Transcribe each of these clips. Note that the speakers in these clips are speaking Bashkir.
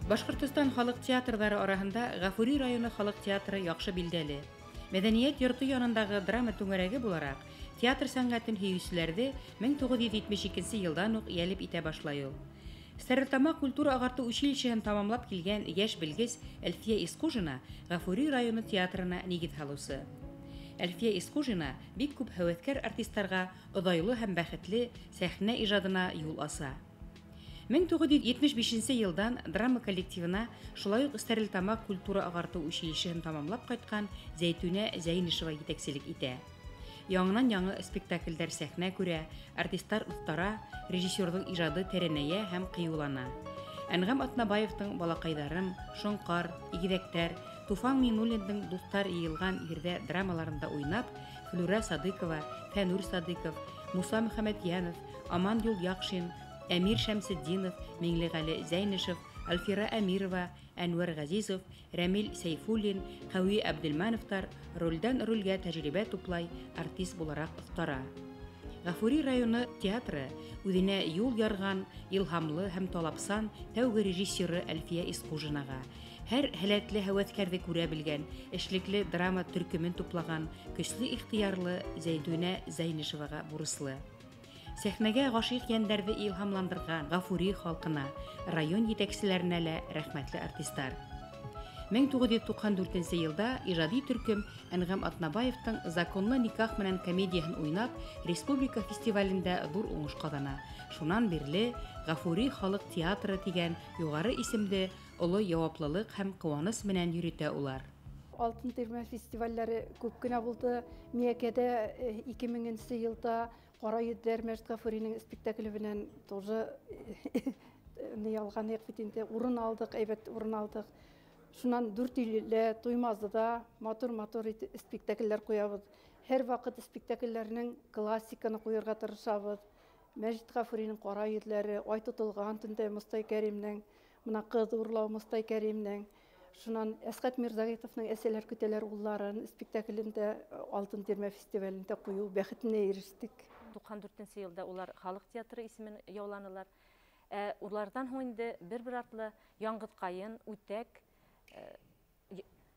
Башҡортостан халыҡ театрҙары араһында Ғафури районы халыҡ театры яҡшы билдәле. Мәҙәниәт йорто янындағы драма түңәрәге булараҡ, театр сәнғәтен һөйөүселәрҙе 1972 йылдан уҡ йәлеп итә башлай ул. Стәрлетамаҡ культура ағартыу училищеһын тамамлап килгән йәш белгес Әлфиә Исҡужина Ғафури районы театрына нигеҙ һалыусы. Әлфиә Исҡужина бик күп һәүәҫкәр артистарға оҙайлы һәм бәхетле сәхнә ижадына юл аса. 1975 йылдан драма коллективына шулай уҡ Стәрлетамаҡ культура ағартыу училищеһын тамамлап ҡайтҡан Зәйтүнә Зәйнишева етәкселек итә. Яңынан-яңы спектаклдәр сәхнә күрә, артистар оҫтара, режиссерҙың ижады тәрәнәйә һәм ҡыйыулана. Әнғәм Атнабаевтың «Балаҡайҙарым», «Шоңҡар», «Игеҙәктәр», Туфан Миңнуллиндың «Дуҫтар йыйылған ерҙә» драмаларында уйнап, Флүрә Садыҡова, Фәнүр Садыҡов, Муса Мөхәмәтйәнов, Аман Юлъяҡшин, Әмир Шәмсетдинов, Миңлеғәле Зәйнишев, Альфира Әмирова, Әнүәр Ғәзизов, Рәмил Сәйфуллин, Ҡәүи Әбделмәновтар ролдән ролгә тәжрибә туплай, артист булараҡ оҫтара. Ғафури районы театры үҙенә юл ярған, илһамлы һәм талапсан тәүге режиссеры Әлфиә Исҡужинаға, һәр һәләтле һәүәҫкәрҙе күрә белгән, эшлекле драма төркөмөн туплаған көслө ихтыярлы Зәйтүнә Зәйнишеваға бурыслы. Сәхнәгә ғашиҡ йәндәрҙе илһамландырған Ғафури халҡына, район етәкселәренә лә рәхмәтле артистар. 1994 йылда ижади төркөм Әнғәм Атнабаевтың «Законлы никах» менән комедияһын уйнап, республика фестивалендә ҙур уңыш ҡаҙана. Шунан бирле Ғафури халыҡ театры тигән юғары исемде оло яуаплылыҡ һәм ҡыуаныс менән йөрөтә улар. Алтын тирмә фестивалдәре күп кенә булды. Миәкәдә 2000 йылда Ҡара йөҙҙәр Мәжит Ғафуриның спектакле менән тоже ни алған бит инде, урын алдыҡ, әйбәт урын алдыҡ. Шунан Дүртөйлөлә, Туймазыда матур-матур спектакльләр ҡуябыҙ. Һәр ваҡыт спектакльләренең классиканы ҡуйырға тырышабыҙ. Мәжит Ғафуриның Ҡара йөҙләре, Ай тотолған төндә Мостай Кәримнең, мына Ҡыҙ урлау Мостай Кәримнең. Шунан Әсғәт Мирзагитовның «Әсәләр көтәләр улларын» спектаклендә Алтын тирмә фестивалендә ҡуйыу бәхетенә ирештек. 94 йылда улар халыҡ театры исемен яуланылар. Уларҙан һуң инде бер-бер артлы Яңғыҙ ҡайын, Үтәк,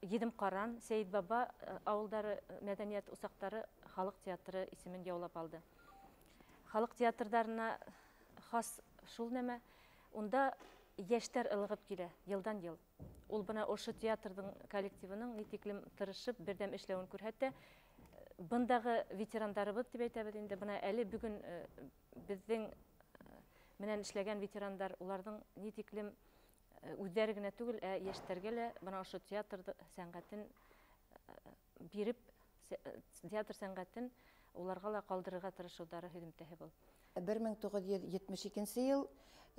Еҙемҡаран, Сәйет Баба ауылдары мәҙәниәт усаҡтары халыҡ театры исемен яулап алды. Халыҡ театрҙарына хас шул нәмә, унда йәштәр ылығып килә йылдан йыл. Ул бына ошо театрҙың коллективының ни тиклем тырышып берҙәм эшләүен күрһәтә. Бындағы ветерандарыбыҙ тип әйтәбеҙ инде, бына әле бөгөн беҙҙең менән эшләгән ветерандар, уларҙың ни тиклем үҙҙәре генә түгел, ә йәштәргә лә бына ошо театр сәнғәтен биреп, театр сәнғәтен уларға ла ҡалдырырға тырышыуҙары һөҙөмтәһе был. 1972 йыл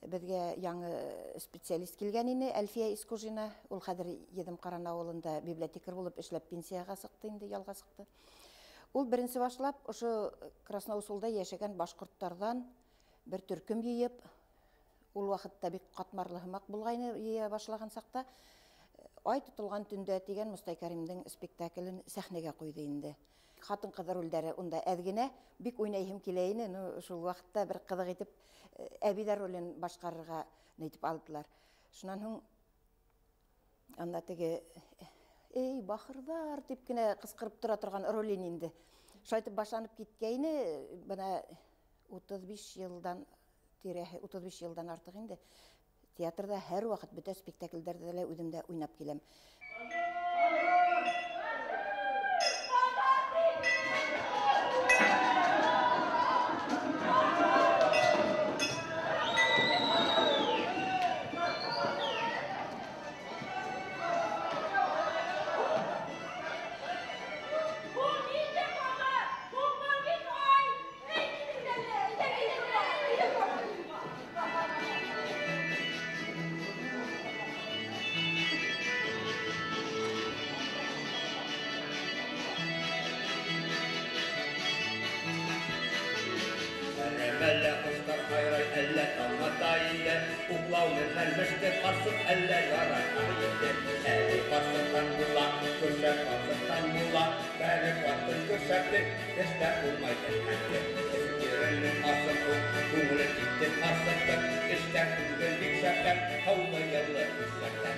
беҙгә яңы специалист килгән ине, Әлфиә Исҡужина. Ул хәҙер Еҙемҡаран ауылында библиотекарь булып эшләп пенсияға сыҡты инде, ялға сыҡты. Ул беренсе башлап ошо Красноусолда йәшәгән башҡорттарҙан бер төркөм йыйып, ул ваҡытта бик ҡатмарлы һымаҡ булғайны йыя башлаған саҡта, Ай тотолған төндә тигән Мостай Кәримдең спектаклен сәхнәгә ҡуйҙы инде. Ҡатын-ҡыҙ ролдәре унда әҙ генә, бик уйнайһым килә ине, но шул ваҡытта бер ҡыҙыҡ итеп әбейҙәр ролен башҡарырға нитеп алдылар. Шунан һуң анда теге «Эй, бахырҙар» тип кенә ҡысҡырып тора торған ролен инде. Шулай итеп башланып киткәйне, бына 35 йылдан тирәһе, 35 йылдан артыҡ инде театрҙа һәр ваҡыт бөтә спектаклдәрҙә лә үҙем дә уйнап киләм. күрсәтте, эштә булмай бер хәтте. Еренең асыҡы, күңеле китте асыҡты, эштә күңел бик шәптән, һаулы йылы күсәктән.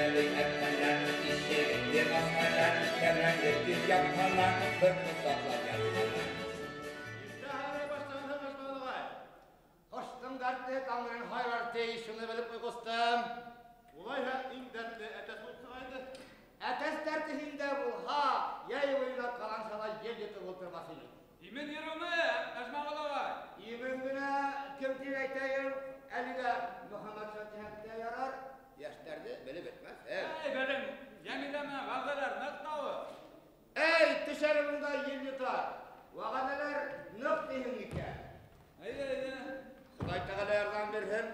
Әле әпхәнә, ишегеңде асҡана, кәмәңде тиҙ япҡана, бер ҡосаҡлап ятҡана. Ҡоштоң дәрте таң менән һайрар ти, шуны белеп ҡуй, ҡустым. Улайһа иң дәртле әтәс булып сыға инде. Әтәс дәрте һиндә булһа, йәй буйына ҡалансала ел йотоп ултырмаҫ инең. Имен йөрөүме, Әжмәғол ағай? Имен генә кем тип әйтәйем, әлегә Мөхәммәтша тиһәк тә ярар, йәштәрҙе белеп бөтмәҫ. Эй, бәлем, Йәмилә менән вәғәҙәләр ныҡ тауы. Эй, төшәр унда ел йота. Вәғәҙәләр ныҡ тиһең икән. Әйҙә, әйҙә. Хоҙай Тәғәлә ярҙам бирһен,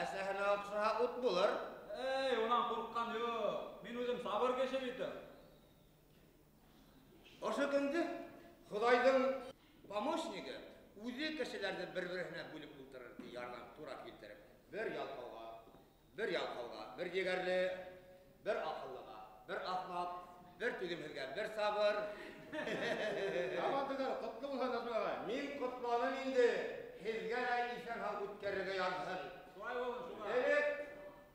әсәһенә оҡшаһа ут булыр. Эй, унан ҡурҡҡан юҡ. Мин үҙем сабыр кеше бит. Ошо көндө Хоҙайҙың помощнигы үҙе кешеләрҙе бер-береһенә бүлеп ултырыр ти, ярҙам тура килтереп. Бер ялҡауға, бер ялҡауға, бер егәрле, бер аҡыллыға, бер ахмаҡ, бер түҙемһеҙгә, бер сабыр. Һабан туйҙары ҡотло булһын, Әжмәл ағай. Мин ҡотланым инде. Һеҙгә лә иҫән-һау үткәрергә яҙһын. Шулай булһын, шулай. Элек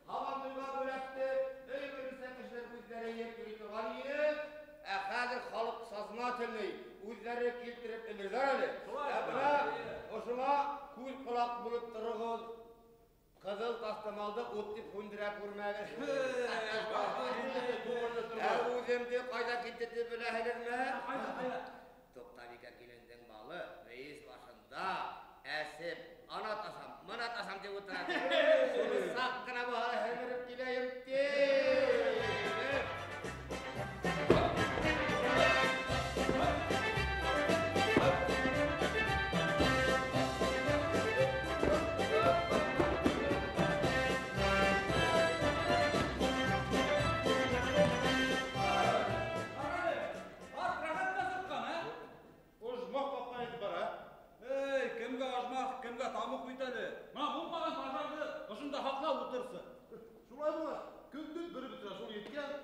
һабан туйға бүләкте бер-беренсә кешеләр үҙҙәре йыйып йөрөй торған ине. Ә хәҙер халыҡ сознательный, үҙҙәре килтереп элерҙәр әле. Шулай, Ә бына шулай. ошоңа күҙ ҡолаҡ булып тороғоҙ. Ҡыҙыл таҫтамалды ут тип һүндерә күрмәгеҙ. Ә үҙемде ҡайҙа китте тип беләһегеҙме? Ҡайҙа, ҡайҙа? Туҡтабикә килендең малы мейес башында әсеп, ана тасам, мына тасам тип ултыра. Шуны саҡ ҡына булһа ла һемереп киләйем ти.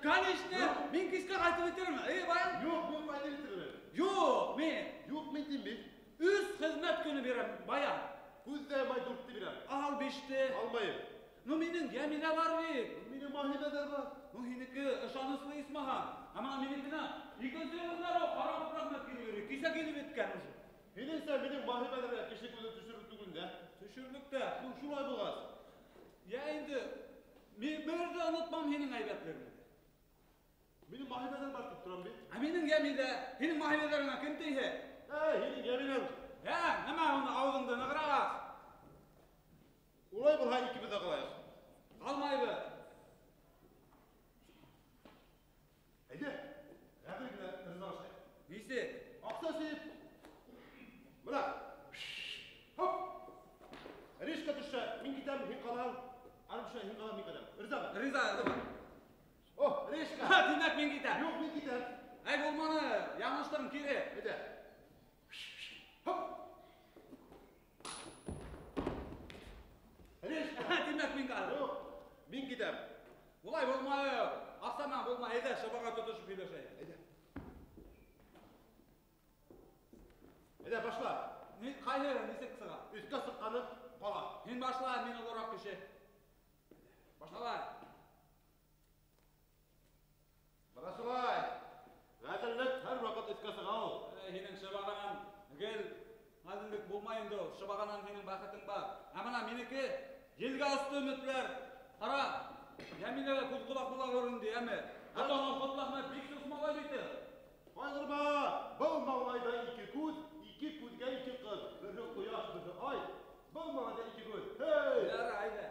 Конечно, мин кискә ҡайтып етермен. Эй, баян. Юҡ, мин ҡайтып етермен. Юҡ, мин. Юҡ, мин тим бит. Өс хеҙмәт көнө бирәм, баян. Күҙҙә май дүртте бирәм. Ал биште. Алмайым. Ну, минең Йәмилә бар бит. Минең Маһибә дә бар. Ну, һинеке ышаныслы исмаһам. Ә мына минекенә икенсе йылдар ул ҡарап рәхмәт килеп йөрөй. Кисә килеп еткән уже. Һинеңсә минең Маһибәләргә кеше күҙен төшөрөп түгел дә? Төшөрлөк тә. Ну, шулай булғас. Йә инде, мин бер ҙә онотмам һинең әйбәтләреңде. Минең Маһибәләр бар тип торам бит. Ә минең Йәмилә, һинең Маһибәләреңә кем тейһә? Әй, һинең Йәмиләң. Йә, нәмә уны ауыҙыңды нығыраҡ ас. Улай булһа икебеҙ ҙә ҡалайыҡ. Ҡалмайбыҙ. Әйҙә, хәҙер генә ризалашайыҡ. Нисек? Аҡса сип. Бына. Хоп. Решка төшһә, мин китәм, һин ҡалаһың. Ары төшһә, һин ҡалаһың, мин китәм. Ризамы? Риза, риза. О, решка. Ха, тимәк мин китәм. Юҡ, мин китәм. Әй, булманы, яңылыштым кире. Әйҙә. Хоп. Решка. Ха, тимәк мин ҡалам. Юҡ, мин китәм. Улай булмай, аҡса менән булмай, әйҙә, шыбаға тотошоп һөйләшәйек. Әйҙә. Әйҙә, башла. Ни, ҡайһы, нисек сыға? Өҫкә сыҡҡаны ҡала. Һин башла, мин олораҡ кеше. Башла. Бына шулай. Ғәҙеллек һәр ваҡыт өҫкә сыға ул. Эй, һинең шыбағанан гел ғәҙеллек булмай инде ул. Шыбағанан һинең бәхетең бар. Ә бына минеке елгә осто өмөтләр. Ҡара, Йәмиләгә күҙ ҡолаҡ була күр инде, йәме? Хатта уның ҡотлаҡ бик дус малай бит. Ҡайғырма, был маңлайҙа ике күҙ, ике күҙгә ике ҡыҙ. Береһе ҡояш, береһе ай. Был маңлайҙа ике күҙ. Һей! Ярай, әйҙә.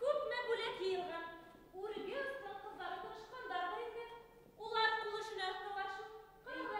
Күпме бүләк йыйылған. Үрге остың ҡыҙҙары тырышҡандар ҙа инде. Улар ҡул эшенә оҫталар шул. Ҡарағыҙ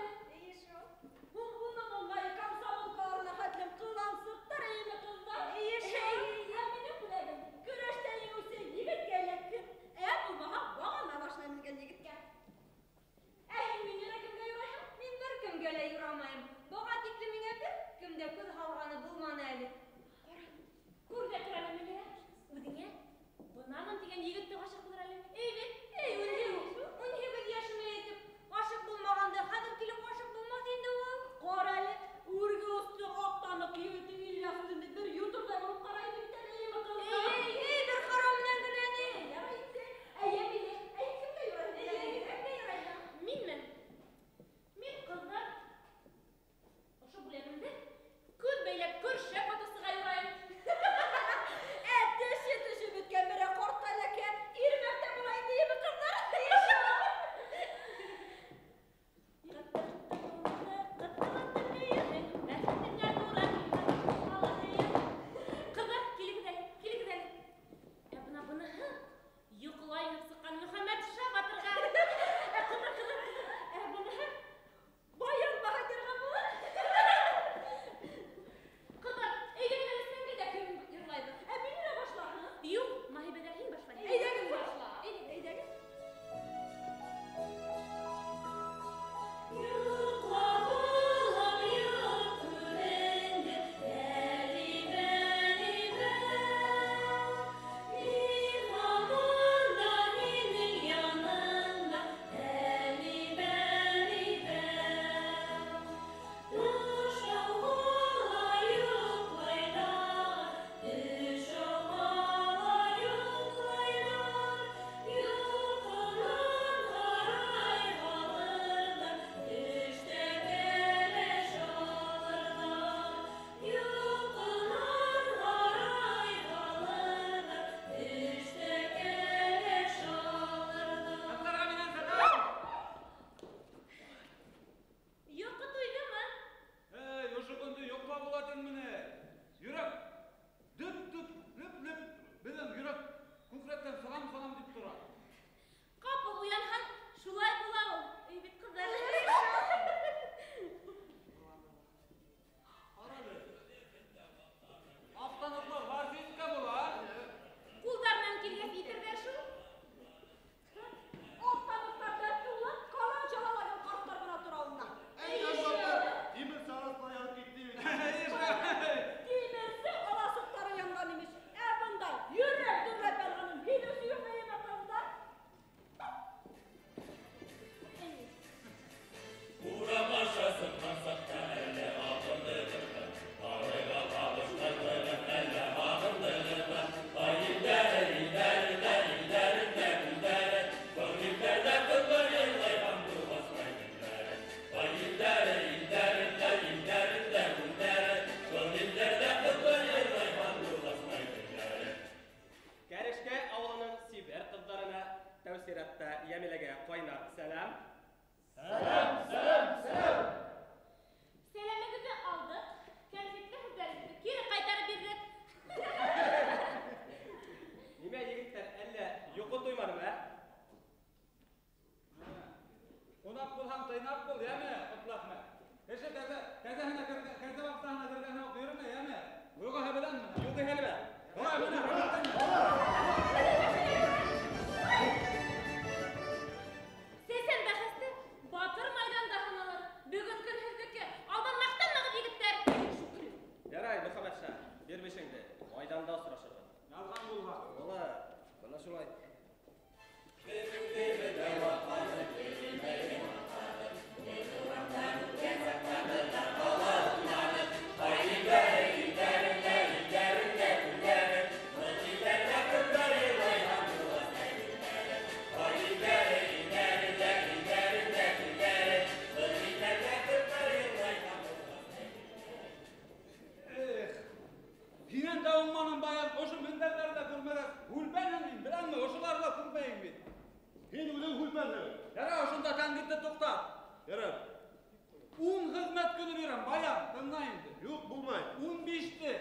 бирәм, баян, тыңла инде. Юҡ, булмай. 15-те.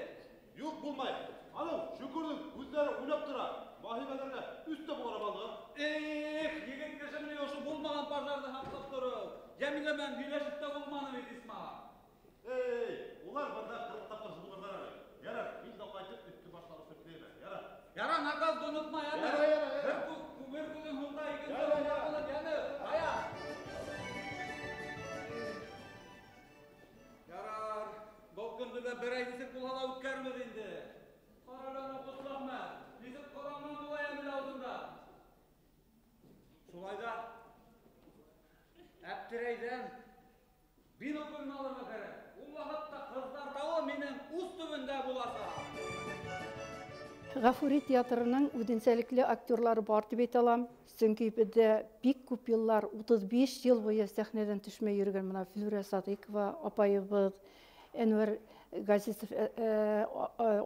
Юҡ, булмай. Аның Шөкөрҙөң күҙҙәре уйнап тора. Маһибәдәргә өс тә булыр балығы. Эх, егет кешене ошо булмаған пожарҙы һаҡлап тороу. Йәмилә менән һөйләшеп тә булманы бит исмаһа. Эй, улар бында 40 тапҡыр һуғылырҙар әле. Ярар, мин дә ҡайтып өҫтө башлары сөртләйем. Ярар. Ярар, наказды онотма, яме. Ярар, ярар, ярар. Бер күҙең һулда, икенсе Ярар, уңда ярар. булыр, яме. Баян. Ярар, был көндө лә берәй нисек булһа ла үткәрербеҙ инде. Ҡараланы ҡотлаҡмы? Нисек ҡараман була Йәмилә алдында? Шулай ҙа Әптерәйҙән бинокльне алырға кәрәк. Ул ваҡытта ҡыҙҙар тауы минең ус төбөндә буласаҡ. Ғафури театрының үҙенсәлекле актерлары бар тип әйтә алам. Сөнки беҙҙә бик күп йыллар, 35 йыл буйы сәхнәҙән төшмәй йөрөгән мына Флүрә Садыҡова апайыбыҙ, Әнүәр Ғәзизов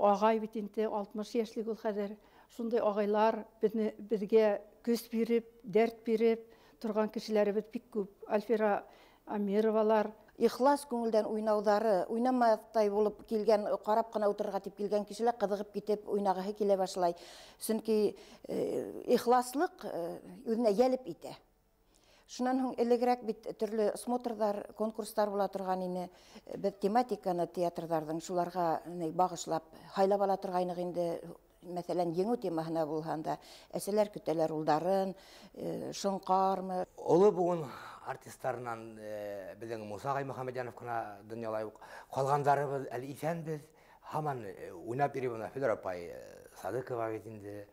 ағай бит инде 60 йәшлек ул хәҙер. Шундай ағайлар беҙгә көс биреп, дәрт биреп торған кешеләребеҙ бик күп. Альфира Амировалар. Ихлас күңелдән уйнауҙары, уйнамаҫтай булып килгән, ҡарап ҡына ултырырға тип килгән кешеләр ҡыҙығып китеп уйнағыһы килә башлай. Сөнки ихласлыҡ үҙенә йәлеп итә. Шунан һуң элегерәк бит төрлө смотрҙар, конкурстар була торған ине. Беҙ тематиканы театрҙарҙың шуларға бағышлап һайлап ала торғайныҡ инде. Мәҫәлән, еңеү темаһына булһа да, әсәләр көтәләр улдарын, шоңҡармы. Оло быуын артисттарынан беҙҙең Муса ағай Мөхәммәтйәнов ҡына донъяла юҡ. Ҡалғандарыбыҙ әле иҫәнбеҙ, һаман уйнап йөрөй бына Флүрә апай Садыҡова бит инде,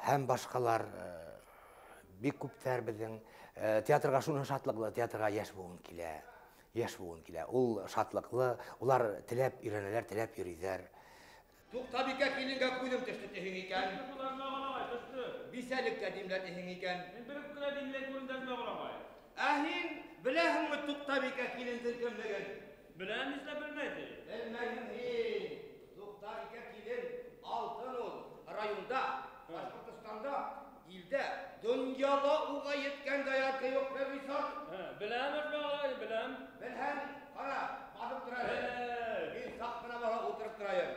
һәм башҡалар бик күптәр беҙҙең. Театрға шуны шатлыҡлы, театрға йәш быуын килә, йәш быуын килә. Ул шатлыҡлы, улар теләп өйрәнәләр, теләп йөрөйҙәр. Туҡтабикә киленгә күҙем төштө тиһең икән. Бисәлеккә димлә тиһең икән. Мин бер үк кенә димләй күренде Әзмәғол. Ә һин беләһеңме Туҡтабикә килендең кемлеген? Беләм, нишләп белмәй ти? Белмәйһең һин. Туҡтабикә килен алтын ул. Районда, Башҡортостанда, илдә, донъяла уға еткән доярка юҡ, Фәрвисат. Беләм, Әзмәғол, беләм. Белһәң, ҡара, баҫып тор әле. Мин саҡ ҡына бара ултырып торайым.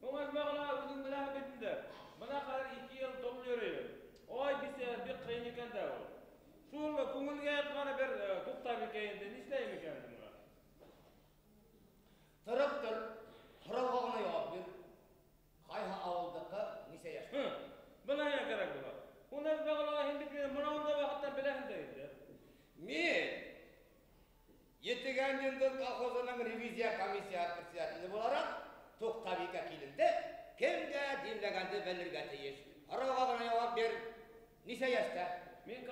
Һуң Әзмәғол, үҙең беләһең бит инде. Бына хәҙер 2 йыл дол йөрөйөм. Ой, бисә, бик ҡыйын икән дә ул. Шул күңелгә ятҡаны бер Туҡтабикә инде, нишләйем икән инде бына? Тороп тор, һорауға ғына яуап бир. Ҡайһы ауылдыҡы, нисә йәш? Бына һиңә кәрәк була. Уны Әзмәғол, һин бит мине бына ундай ваҡыттан беләһең дә инде. Мин Етегән йондоҙ колхозының ревизия комиссияһы председателе булараҡ Туҡтабикә киленде кемгә димләгәнде белергә тейеш. Һорауға ғына яуап бир. Нисә йәштә? Мин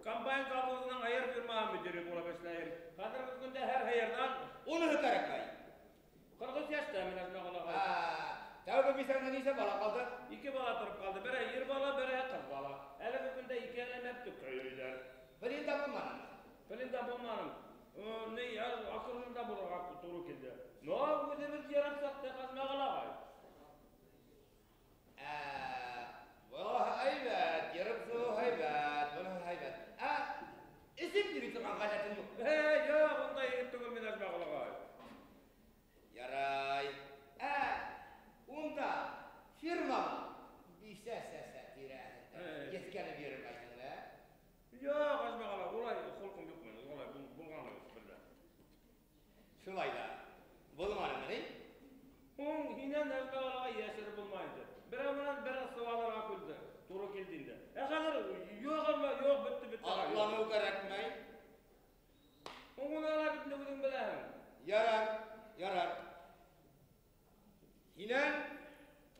комбайн колхозының һыйыр фирмаһы мөдире булып эшләйем. Хәҙерге көндә һәр һыйырҙан Уныһы кәрәкмәй. 43 йәштә мин Әзмәғол ағай. Тәүге бисәңдә нисә бала ҡалды? 2 бала тороп ҡалды. Береһе ир бала, береһе ҡыҙ бала. Әлеге көндә икеһе лә мәктәпкә йөрөйҙәр. Пленда булманымы? Пленда булманым. Ни, аҡырында булырға тура килде. Но үҙебеҙ ярап сыҡтыҡ, Әзмәғол ағай. Был һәйбәт, йырып сығыу һәйбәт, быныһы һәйбәт. Эсеп йөрөй торған ғәҙәтең юҡ? Юҡ, ундай егет түгел мин, Әзмәғол ағай. Ярай. Унда фирма бисә сәсә тирәһендә еҫкәнеп йөрөмәйһең лә? Юҡ, Әзмәғол ағай, улай холҡом юҡ минең, улай булғаны юҡ бер ҙә. Шулай ҙа булманымы ни? Һуң һинән Әзмәғол ағай йәшереп булмай инде. Берәү менән бер сыуаларға килде, тура килде инде. Хәҙер юҡ, Әзмә, юҡ, бөттө, бөттө. Аҡланыу кәрәкмәй. Һуң уны ла бит инде үҙең беләһең. Ярар, ярар. Һинән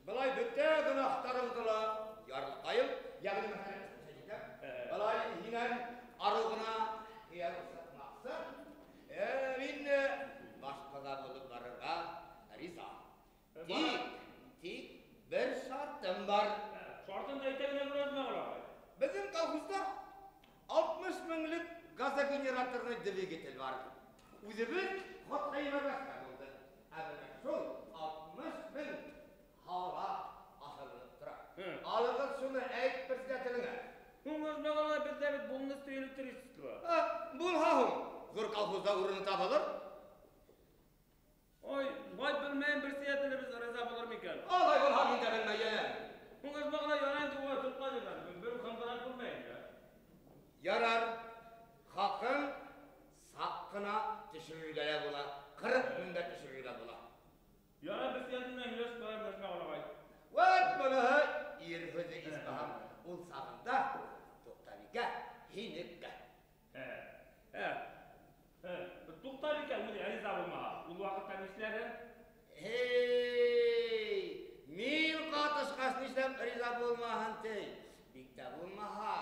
былай бөтә гонаһтарыңды ла ярлыҡайым, йәғни мәҫәлән, былай һинән арыу ғына кейәү сыҡмаҡсы. Мин башҡала булып барырға риза. Тик бер шартым бар. Шартын да әйтә генә күрәсең, ағай. Беҙҙең колхозда 60 меңлек газогенераторный двигатель бар. Үҙебеҙ хатта ебәрмәҫкә булды. Ә бына шул 60 мең һауала аҫылынып тора. Алығыҙ шуны әйт председателеңә. Һуң Әзмәғол, беҙҙә бит полностью электричество. Булһа һуң, ҙур колхозда урыны табылыр. белмәйем, бер сиятелебеҙ риза булыр микән? Алай булһа мин дә белмәйем. Һуң Әжмәғол ағай, ярай инде уға тотҡан икән. Бер ҡыңғырат булмай инде. Ярар, хаҡын саҡ ҡына төшөрөргә лә була, 40 меңгә төшөрөргә була. Ярар, бер сиятел менән һөйләшеп ҡарайым, Әжмәғол ағай. Вәт быныһы ир һүҙе, исмаһам. Ул сағында Туҡтабикә һинеке. Туҡтабикә үҙе риза булмаһа, ул ваҡытта нишләрһең? Эй, мин ҡатышҡас нишләп риза булмаһын ти? Бик тә булмаһа.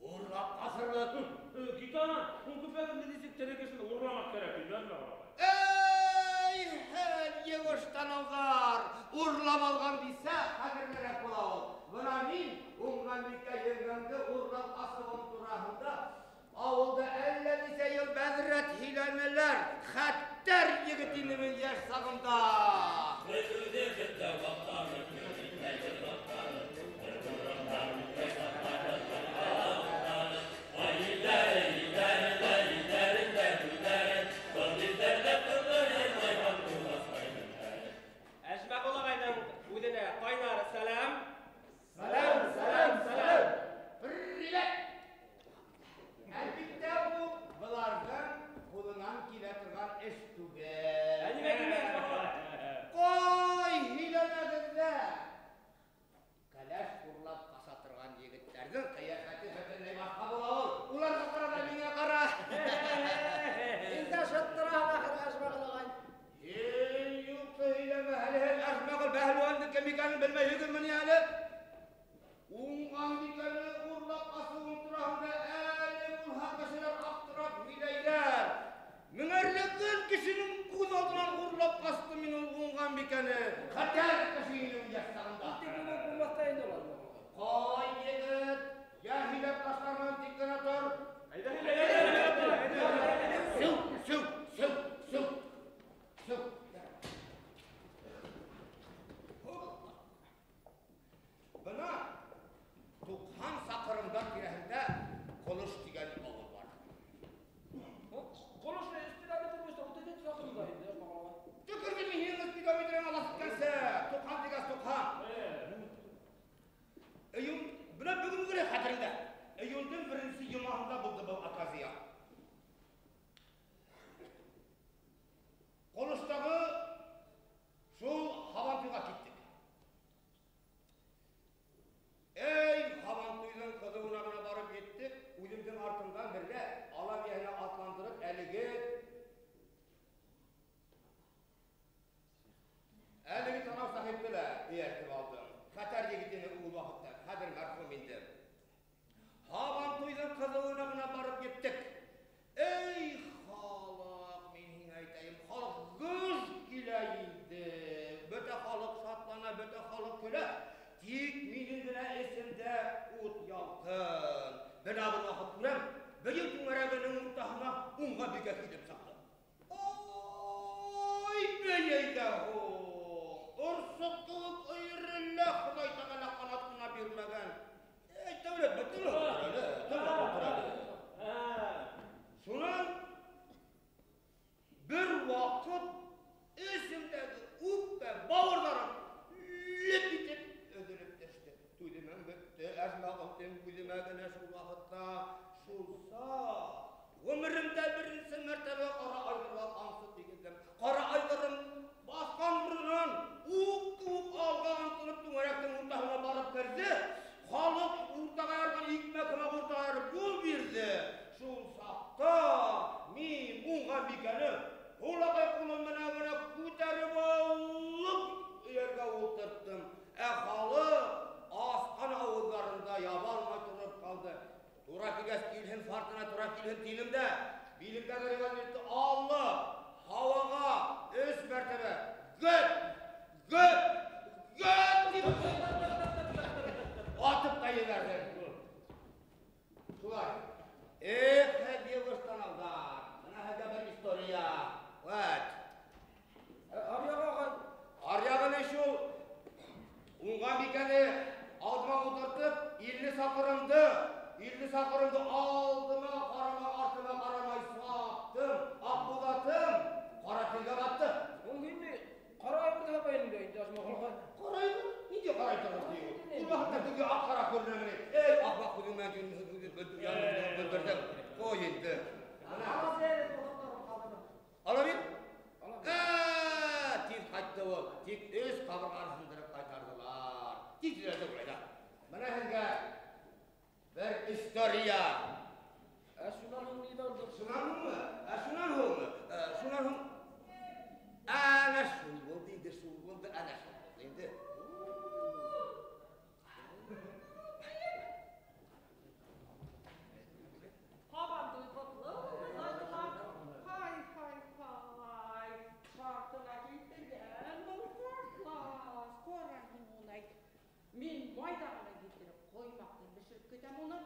Урлап ҡасырбыҙ. Кит ана, ул күпәгемде нисек тере кешене урламаҡ кәрәк, Әжмәғол ағай. Эй, һеҙ йыуыш танауҙар, урлап алған бисә хәҙерлерәк була ул. Бына мин Уңғанбикә еңгәмде урлап асыуым тураһында ауылда әллә нисә йыл бәҙрәт һөйләнеләр, хәттәр егет инем мин йәш сағымда. Әжмәғол ағайҙың үҙенә ҡайнар сәләм. Сәләм, сәләм, сәләм. Привет! Әлбиттә, ул быларҙың ҡулынан килә торған эш түгел. Ә нимә килмәй, Әжмәғол ағай? Ҡай һөйләнәгеҙ ҙә. Кәләш урлап ҡаса торған егеттәрҙең ҡиәфәте бөтөнләй башҡа була ул. Уларға ҡара ҙа миңә ҡара. Инде шыттыраһың ахыры, Әжмәғол ағай. Һин юҡты һөйләмә әле, һин Әжмәғол бәһлеүәндең кем икәнен белмәйһегеҙме ни әле? Уңғанбикәне урлап асыуым тураһында әле булһа кешеләр аптырап һөйләйҙәр. Меңәрләгән кешенең күҙ алдынан урлап ҡастым мин ул Уңғанбикәне. Хәтәр кеше инем йәш сағымда. Тик булып булмаҫ та инде улар. Ҡай егет, йә һөйләп ташлармын, тик кенә тор. Әйҙә, һөйлә, әйҙә, әйҙә, әйҙә, әйҙә. Сеү, сеү, сеү, сеү, сеү. Бына 90 саҡрымдар тирәһендә Ҡолош тигән ауыл бар. Ҡолош спидометр буйынса 37 саҡрымда инде, Әжмәғол ағай. Төкөрҙө мин һинең спидометрыңа баҫып киткәнсе. 90 тигәс 90. Июнь, бына бөгөнгө генә хәтеремдә. Июндең беренсе йомаһында булды был оказия. Ҡолоштағы шул һабантуйға киттек. Эй, һабантуйҙың ҡыҙыуына ғына барып еттек. Үҙемдең артымдан берлә ала бейәһенә атландырып, әлеге танау сәхипте лә эйәртеп алдым. Хәтәр егет ине ул ваҡытта, хәҙер мәрхүм инде. Һабантуйҙың ҡыҙыуына ғына барып еттек. Эй, халыҡ, мин һиңә әйтәйем, халыҡ гөж килә инде. Бөтә халыҡ шатлана, бөтә халыҡ көлә. Тик минең генә эсемдә ут ялҡын. Бына бер ваҡыт күрәм, бейеү түңәрәгенең уртаһына Уңғанбикә килеп сыҡты. Ой, бейей ҙә һуң! Орсоҡ кеүек өйөрөлә, Хоҙай Тәғәлә ҡанат ҡына бирмәгән. Эй, тәүләт, тыңлап ултыр әле, тыңлап ултыр әле. Шунан бер ваҡыт эсемдәге үпкә бауырҙарым леп итеп өҙөлөп төштө. Түҙемем бөттө, Әжмәғол тиң үҙемә генә шул ваҡытта шул саҡ ғүмеремдә беренсе мәртәбә ҡара айғырға ҡамсы тейгеҙҙем. Ҡара айғырым баҫҡан урынынан уҡ кеүек алға ынтылып түңәрәктең уртаһына барып керҙе. Халыҡ уртаға ярған икмәк һымаҡ уртаға ярып юл бирҙе. Шул саҡта мин Уңғанбикәне һулаҡай ҡулым менән генә күтәреп алып эйәргә ултырттым. Ә халыҡ асҡан ауыҙҙарында яба алмай тороп ҡалды. Тура килгәс килһен, фартына тура килһен тинем дә, билемдәге револьверҙы алып, һауаға 3 мәртәбә гөп, гөп, гөп тип атып та ебәрҙем. Шулай. Эх, һеҙ йыуыш танауҙар. Бына һеҙгә бер история. Вәт. Аръяғы ағай. Аръяғы ни шул? Уңғанбикәне алдыма ултыртып, 50 саҡрымды, 50 саҡрымды алдыма ҡарамай, артыма ҡарамай саптым. Аҡбуҙатым Тиҙ улай да. Бына һеҙгә бер история. Ә шунан һуң ни булды? Шунан һуңмы? Ә шунан һуңмы? Шунан һуң әнә шул булды инде, шул булды, әнә шул булды инде. Һабантуй ҡотло булһын, Айҙулла. Һай, һай, һай. Шартына килтергән был ҡартлас. Ҡара һин уны. Мин майҙа ғына килтереп ҡоймаҡты бешереп көтәм уны.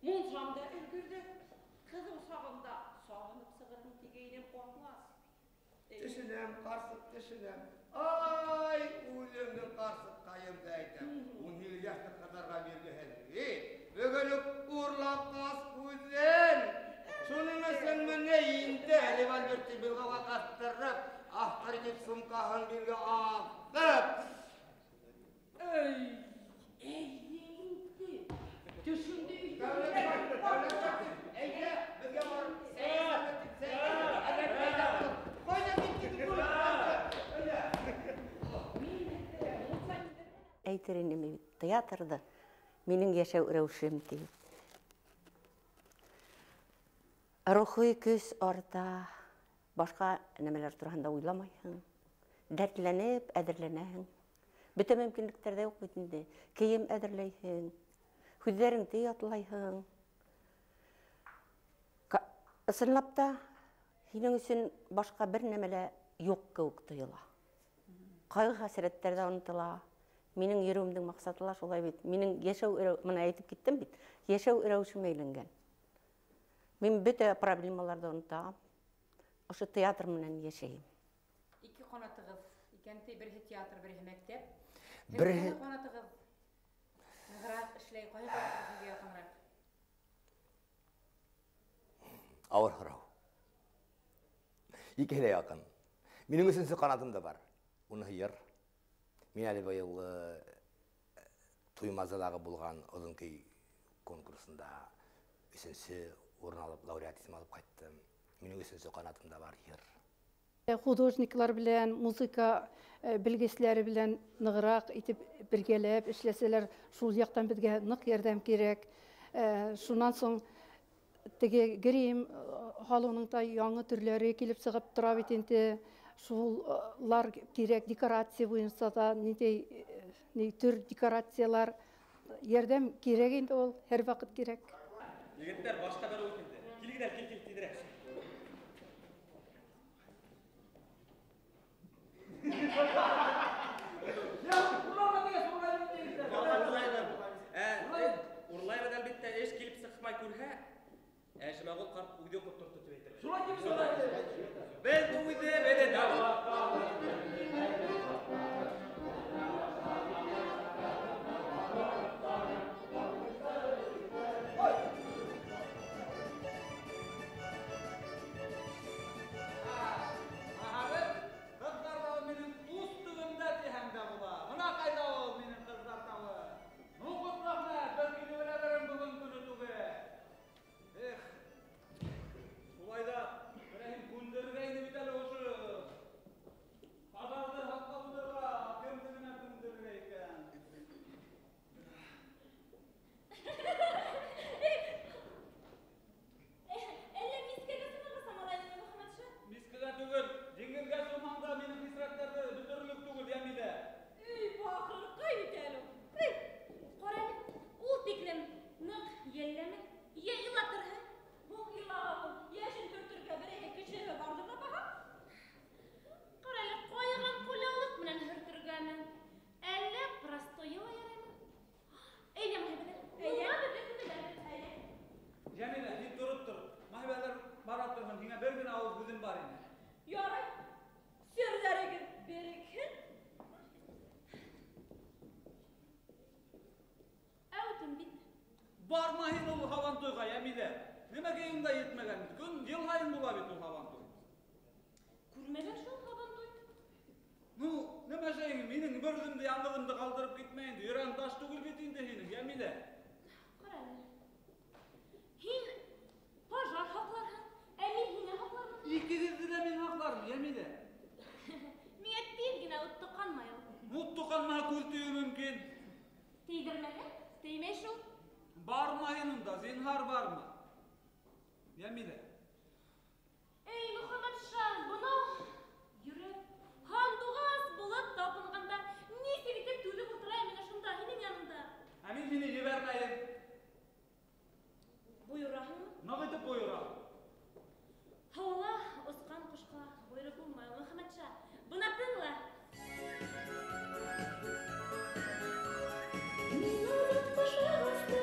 Мунсам да өлгөрҙө. Ҡыҙыу сағында сағынып сығырһың тигәйнем ҡартлас. Төшөнәм, ҡарсыҡ, төшөнәм. Ай, үҙемдең ҡарсыҡҡайымды әйтәм. 17 йәшлек ҡыҙҙарға биргеһеҙ. Эй, бөгөн үк урлап ҡас үҙен. Шуның өсөн менә инде револьверҙы билғауға ҡаҫтырып, авторитет сумкаһын билгә аҫып. Эй, эй, инде. Төшөндө. Әйҙә, беҙгә барып. Ҡайҙа киттегеҙ? Әйтер инем бит, театрҙа минең йәшәү рәүешем тип. Рухи көс арта, башҡа нәмәләр тураһында уйламайһың. Дәртләнеп әҙерләнәһең. Бөтә мөмкинлектәр ҙә юҡ бит инде. Кейем әҙерләйһең, һүҙҙәреңде ятлайһың. Ысынлап та һинең өсөн башҡа бер нәмә лә юҡ кеүек тойола. Ҡайғы-хәсрәттәр ҙә онотола. Минең йөрөүемдең маҡсаты ла шулай бит. Минең йәшәү, бына әйтеп киттем бит, йәшәү рәүешемә әйләнгән. Мин бөтә проблемаларҙы онотам. Ошо театр менән йәшәйем. Ике ҡанатығыҙ икән, береһе театр, береһе мәктәп. Береһе ҡанатығыҙ нығыраҡ эшләй, ҡайһы ҡанатығыҙ һеҙгә яҡыныраҡ? Ауыр һорау. Икеһе лә яҡын. Минең өсөнсө ҡанатым да бар. Уныһы йыр. Мин әле быйыл Туймазалағы булған оҙон көй конкурсында өсөнсө урын алып, лауреат исеме алып ҡайттым. Минең өсөнсө ҡанатым да бар йыр. Художниклар белән, музыка белгесләре белән нығыраҡ итеп бергәләп эшләсәләр, шул яҡтан беҙгә ныҡ ярҙам кәрәк. Шунан һуң теге грим һалыуның да яңы төрләре килеп сығып тора бит инде. Шулар кәрәк, декорация буйынса да ниндәй ни төр декорациялар ярҙам кәрәк инде ул, һәр ваҡыт кәрәк. Егеттәр, башҡа бер уй килде. Килегеҙ әле, кил, кил, тиҙерәк. Урлайбыҙ, әлбиттә, эш килеп сыҡмай күрһә, Әжмәғол ҡарт үҙе ҡотторҙо тип әйтер. Шулай тип шулай. Беҙ үҙебеҙ дауалап. Ҡыҙҙар тауы минең ус төбөмдә тиһәм дә була. Бына ҡайҙа ул минең ҡыҙҙар тауы. Ну, ҡотлаҡмәт, бер килеп эләгерем бөгөн көнө түгел. Эх, шулай ҙа берәйһен күндерергә ине бит әле ошо. Баҙарҙы һаҡлап ултырырға, кемде генә күндерергә икән? Әллә мискәгә сумырға самалайыңмы, Мөхәммәтша? Мискәгә түгел, диңгеҙгә сумһаң да минең хисрәттәрҙе бөтөрөрлөк түгел, Йәмилә. Эй, бахырҡай бит әле ул. Эй, ҡара әле, ул тиклем ныҡ йәлләмә, йә илатырһың. Һуң илаған ул, йәшен һөртөргә берәйһе кешеһе барҙыр ҙа баһа. Ҡара әле, ҡайған ҡулъяулыҡ менән һөртөргәме? Әллә простойы ла яраймы? Әйҙә, Маһибәләр, әйҙә, беҙҙе көтәләр, әйҙә. Йәмилә, һин тороп тор. Маһибәләр бара торһон, һиңә бер генә ауыҙ һүҙем бар ине. Ярай, серҙәрегеҙ берекһен. Әүтем бит. Барма һин ул һабантуйға, Йәмилә. Нимәгә унда етмәгән бит? Көн йыл һайын була бит ул һабантуй. Күрмәгән шул һабантуй. Ну, нимә эшләйһең? Минең бер үҙемде яңғыҙымды ҡалдырып китмә инде. Йөрәгең таш түгел бит инде һинең, Йәмилә. Ҡара әле. Һин пожар һаҡларһың, ә мин һине һаҡлармын. Икегеҙҙе лә мин һаҡларым, Йәмилә. Миңә тиҙ генә ут тоҡанмай ул. Ут тоҡанмаһа күҙ тейеүе мөмкин. Ебәрмәһә, теймәй шул. Барма һин унда, зинһар барма. Йәмилә. Эй, Мөхәммәтша, бынау йөрәк һандуғас булып талпынғанда нисек итеп түҙеп ултырайым мин ошонда, һинең яныңда? Ә мин һине ебәрмәйем. Бойораһыңмы? Ныҡ итеп бойорам. Һауала осҡан ҡошҡа бойороп булмай, Мөхәммәтша. Бына тыңла. Мин аҙаҡ ҡош ағасты,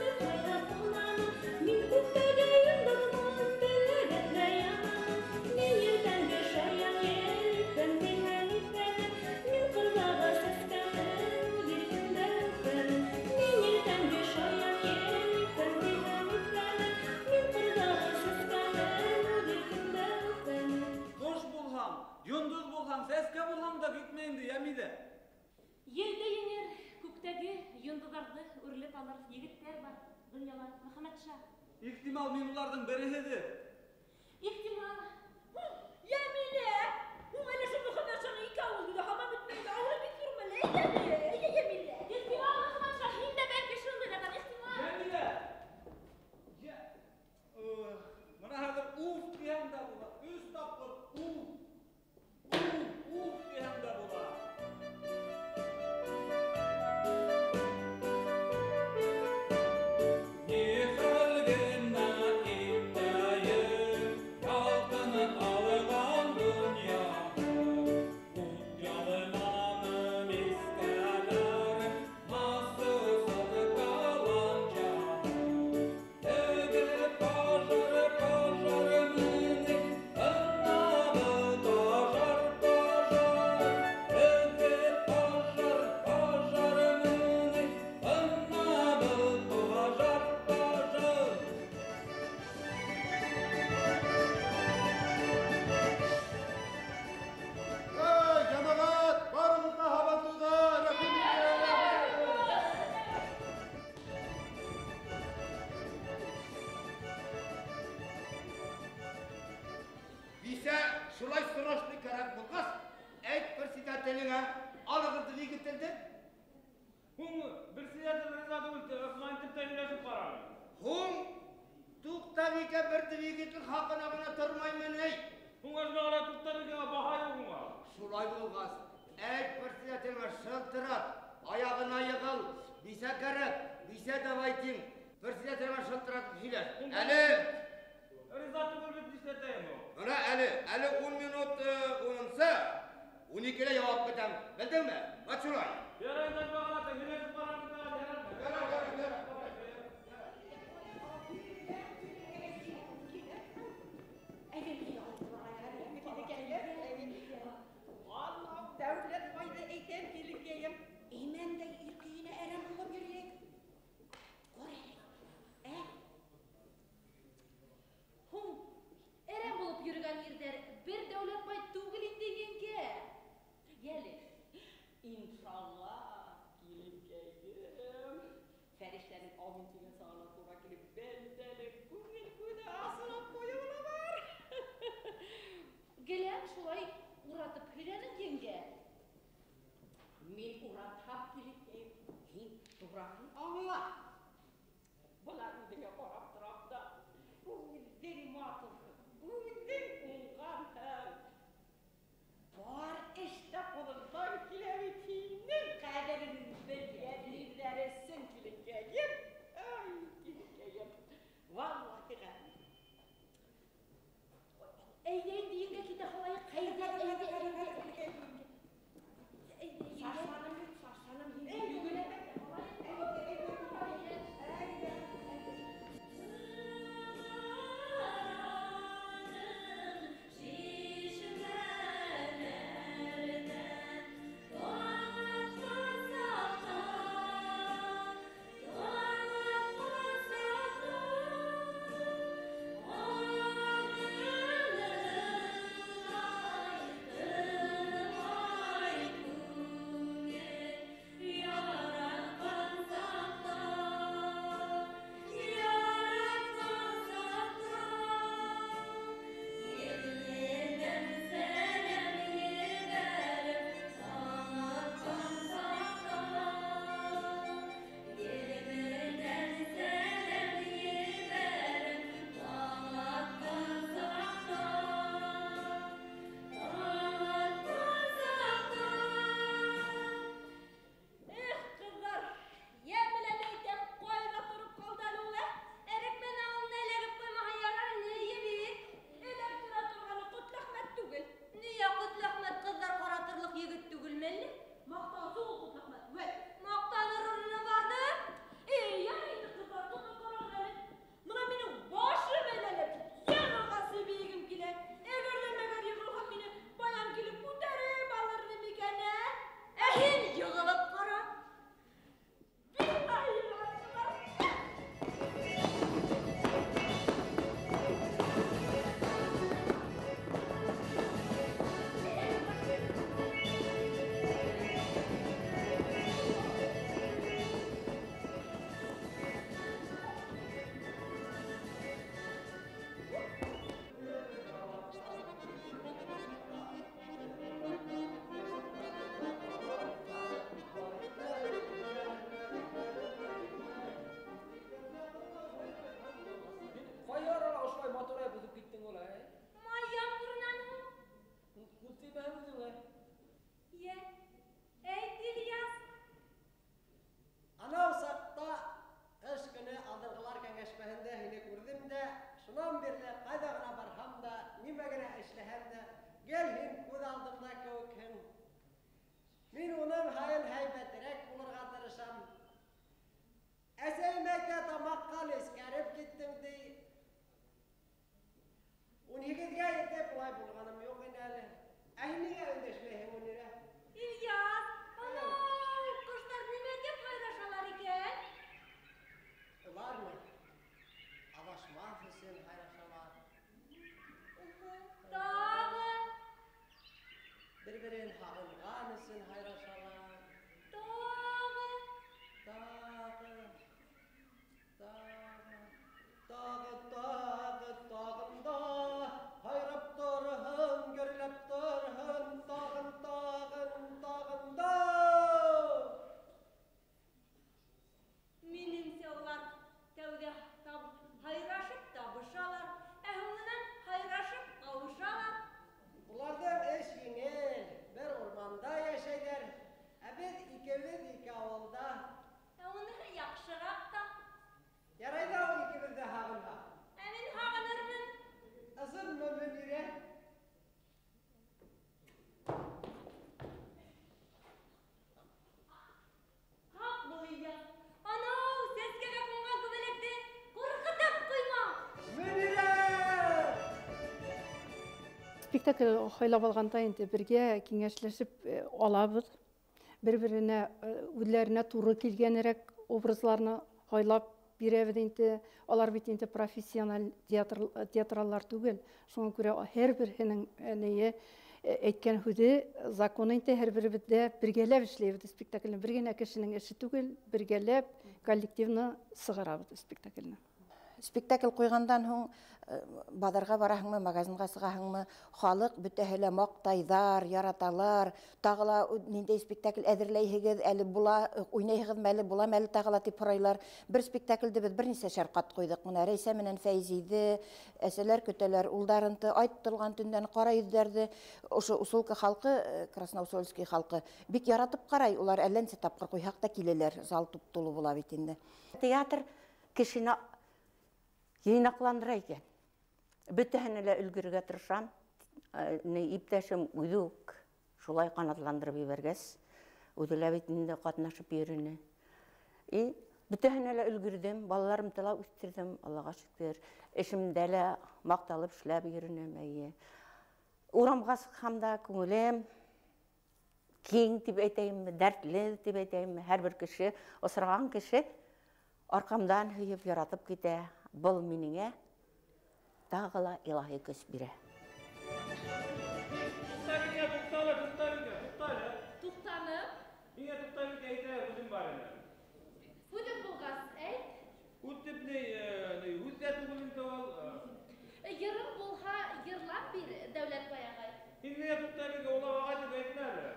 бер ҡайҙа ҡунамын. Мин күктәге йондоҙмон, белгәндә янамын. Мин иртәнге шаян ел, иртән тиһәм иртәмен. Мин ҡырҙағы сәскәмен, үҙ иркемдә үҫәмен. Мин иртәнге шаян ел, иртән тиһәм иртәмен. Мин ҡырҙағы сәскәмен, үҙ иркемдә үҫәмен. Ҡош булһаң, йондоҙ булһаң, сәскә булһаң да китмә инде, Йәмилә. Елде еңер, күктәге йондоҙҙарҙы үрләп алыр егеттәр бар донъяла, Мөхәммәтша. Ихтимал, мин уларҙың береһедер. Ихтимал. Йәмилә, һуң әле шул Мөхәммәтшаның ике ауыҙы ла һаман бөтмәй, ауыры бик ҙурмы әле? Әйҙә әле, әйҙә, Йәмилә. Ихтимал, Мөхәммәтша, һин дә бәлки шундыйҙарҙан, ихтимал. Йәмилә. Бына хәҙер уф тиһәм дә була. Өс тапҡыр уф, уф, уф тиһәм дә була. Шулай срочный кәрәк булғас, әйт председателеңә, алығыҙ двигателде. Һуң председатель риза түгел, Ғосман итеп тә һөйләшеп ҡараны. Һуң туҡта бикә бер двигатель хаҡына ғына тормаймын, эй. Һуң әҙмә ғына туҡтар икән, баһа юҡ уңа. Шулай булғас, әйт председателгә шылтырат, аяғына йығыл, бисә кәрәк, бисә давай тиң. Председателгә шылтыратып һөйләш. Әле Риза түгел бит, нишләтәйем ул? Бына әле 10 минут, унынсы, ун икелә яуап көтәм. Белдеңме? Бат шулай. Ярай, әҙмә ғына һөйләшеп ҡараны да, ярар. Ярар, ярар, ярар. Дәүләт байҙы әйтәм, киленкәйем. Имәндәй иркәйенә әрәм булып йөрөйөк. Ҡара әле, ә? Һуң, әрәм булып йөрөгән ирҙәр бер Дәүләт бай түгел инде, еңгә. Йәле. Иншалла, киленкәйем. бирле ҡайҙа ғына барһам да, нимә генә эшләһәм дә, гел һин күҙ алдымда кеүекһең. Мин уның һайын һәйбәтерәк булырға тырышам. Әсәйем әйтә, тамаҡҡа лескәреп киттең, ти. 18-гә етеп улай булғаным юҡ ине әле. Ә һин ниңә өндәшмәйһең, Мөнирә? Ильяс, анау, ҡоштар нимә тип һайрашалар икән? Улармы? Аҙашмаҫ өсөн һайрашалар. Тағы? Бер-берен һағынған өсөн һайрашалар. Тағы? Тағы, тағы, тағы, тағы, тағын да һайрап торһон, гөрләп торһон, тағын, тағын, тағын да. Минеңсә, улар тәүҙә һайрашып табышалар, ә һуңынан һайрашып ҡауышалар. Уларҙың эш еңел, бер урманда йәшәйҙәр, ә беҙ икебеҙ ике ауылда. Ә уныһы яҡшыраҡ та. Ярай ҙа ул икебеҙ ҙә һағынһа. Ә мин һағынырмын. Ысынмы, Мөнирә? Һаҡ бул, Ильяс. Анау сәскәгә ҡунған күбәләкте ҡурҡытып ҡуйма. Мөнирә! Спектакль һайлап алғанда инде бергә киңәшләшеп алабыҙ. Бер-беренә, үҙләренә тура килгәнерәк образларны һайлап бирәбеҙ инде. Алар бит инде профессиональ театраллар түгел. Шуңа күрә һәр береһенең нее әйткән һүҙе закон инде, һәр беребеҙ дә бергәләп эшләйбеҙ спектакльне. Бер генә кешенең эше түгел, бергәләп коллективны сығарабыҙ спектакльне. Спектакль ҡуйғандан һуң, баҙарға бараһыңмы, магазинға сығаһыңмы, халыҡ бөтәһе лә маҡтайҙар, яраталар. Тағы ла ниндәй спектакль әҙерләйһегеҙ, әле була, уйнайһығыҙмы әле, буламы әле тағы ла тип һорайлар. Бер спектаклде беҙ бер нисә шәрҡат ҡуйҙыҡ. Бына Рәйсә менән Фәйзиҙе, әсәләр көтәләр улдарынты, айттырылған төндән ҡара йөҙҙәрҙе. Ошо Усолка халҡы, Красноусольский халҡы бик яратып ҡарай. Улар әллә нисә тапҡыр ҡуйһаҡ та киләләр, зал туп-тулы була бит инде. Театр кешене йыйнаҡландыра икән. Бөтәһенә лә өлгөрөргә тырышам. Иптәшем үҙе үк шулай ҡанатландырып ебәргәс, үҙе лә бит инде ҡатнашып йөрөнө. И бөтәһенә лә өлгөрҙөм, балаларымды ла үҫтерҙем, Аллаға шөкөр. Эшемдә лә маҡталып эшләп йөрөнөм, эйе. Урамға сыҡһам да күңелем киң тип әйтәйемме, дәртле тип әйтәйемме, һәр бер кеше, осраған кеше арҡамдан һөйөп яратып китә. Был минеңә тағы ла илаһи көс бирә. Туҡтаным. Ниңә туҡталып әйтә, үҙем бар ине. Үҙең булғас, әйт. Үҙ тип ни, ни, үҙ ҙә түгел инде ул. Йырың булһа, йырлап бир, Дәүләтбай ағай. Һин ниңә туҡталып улап ағай тип әйтмә әле.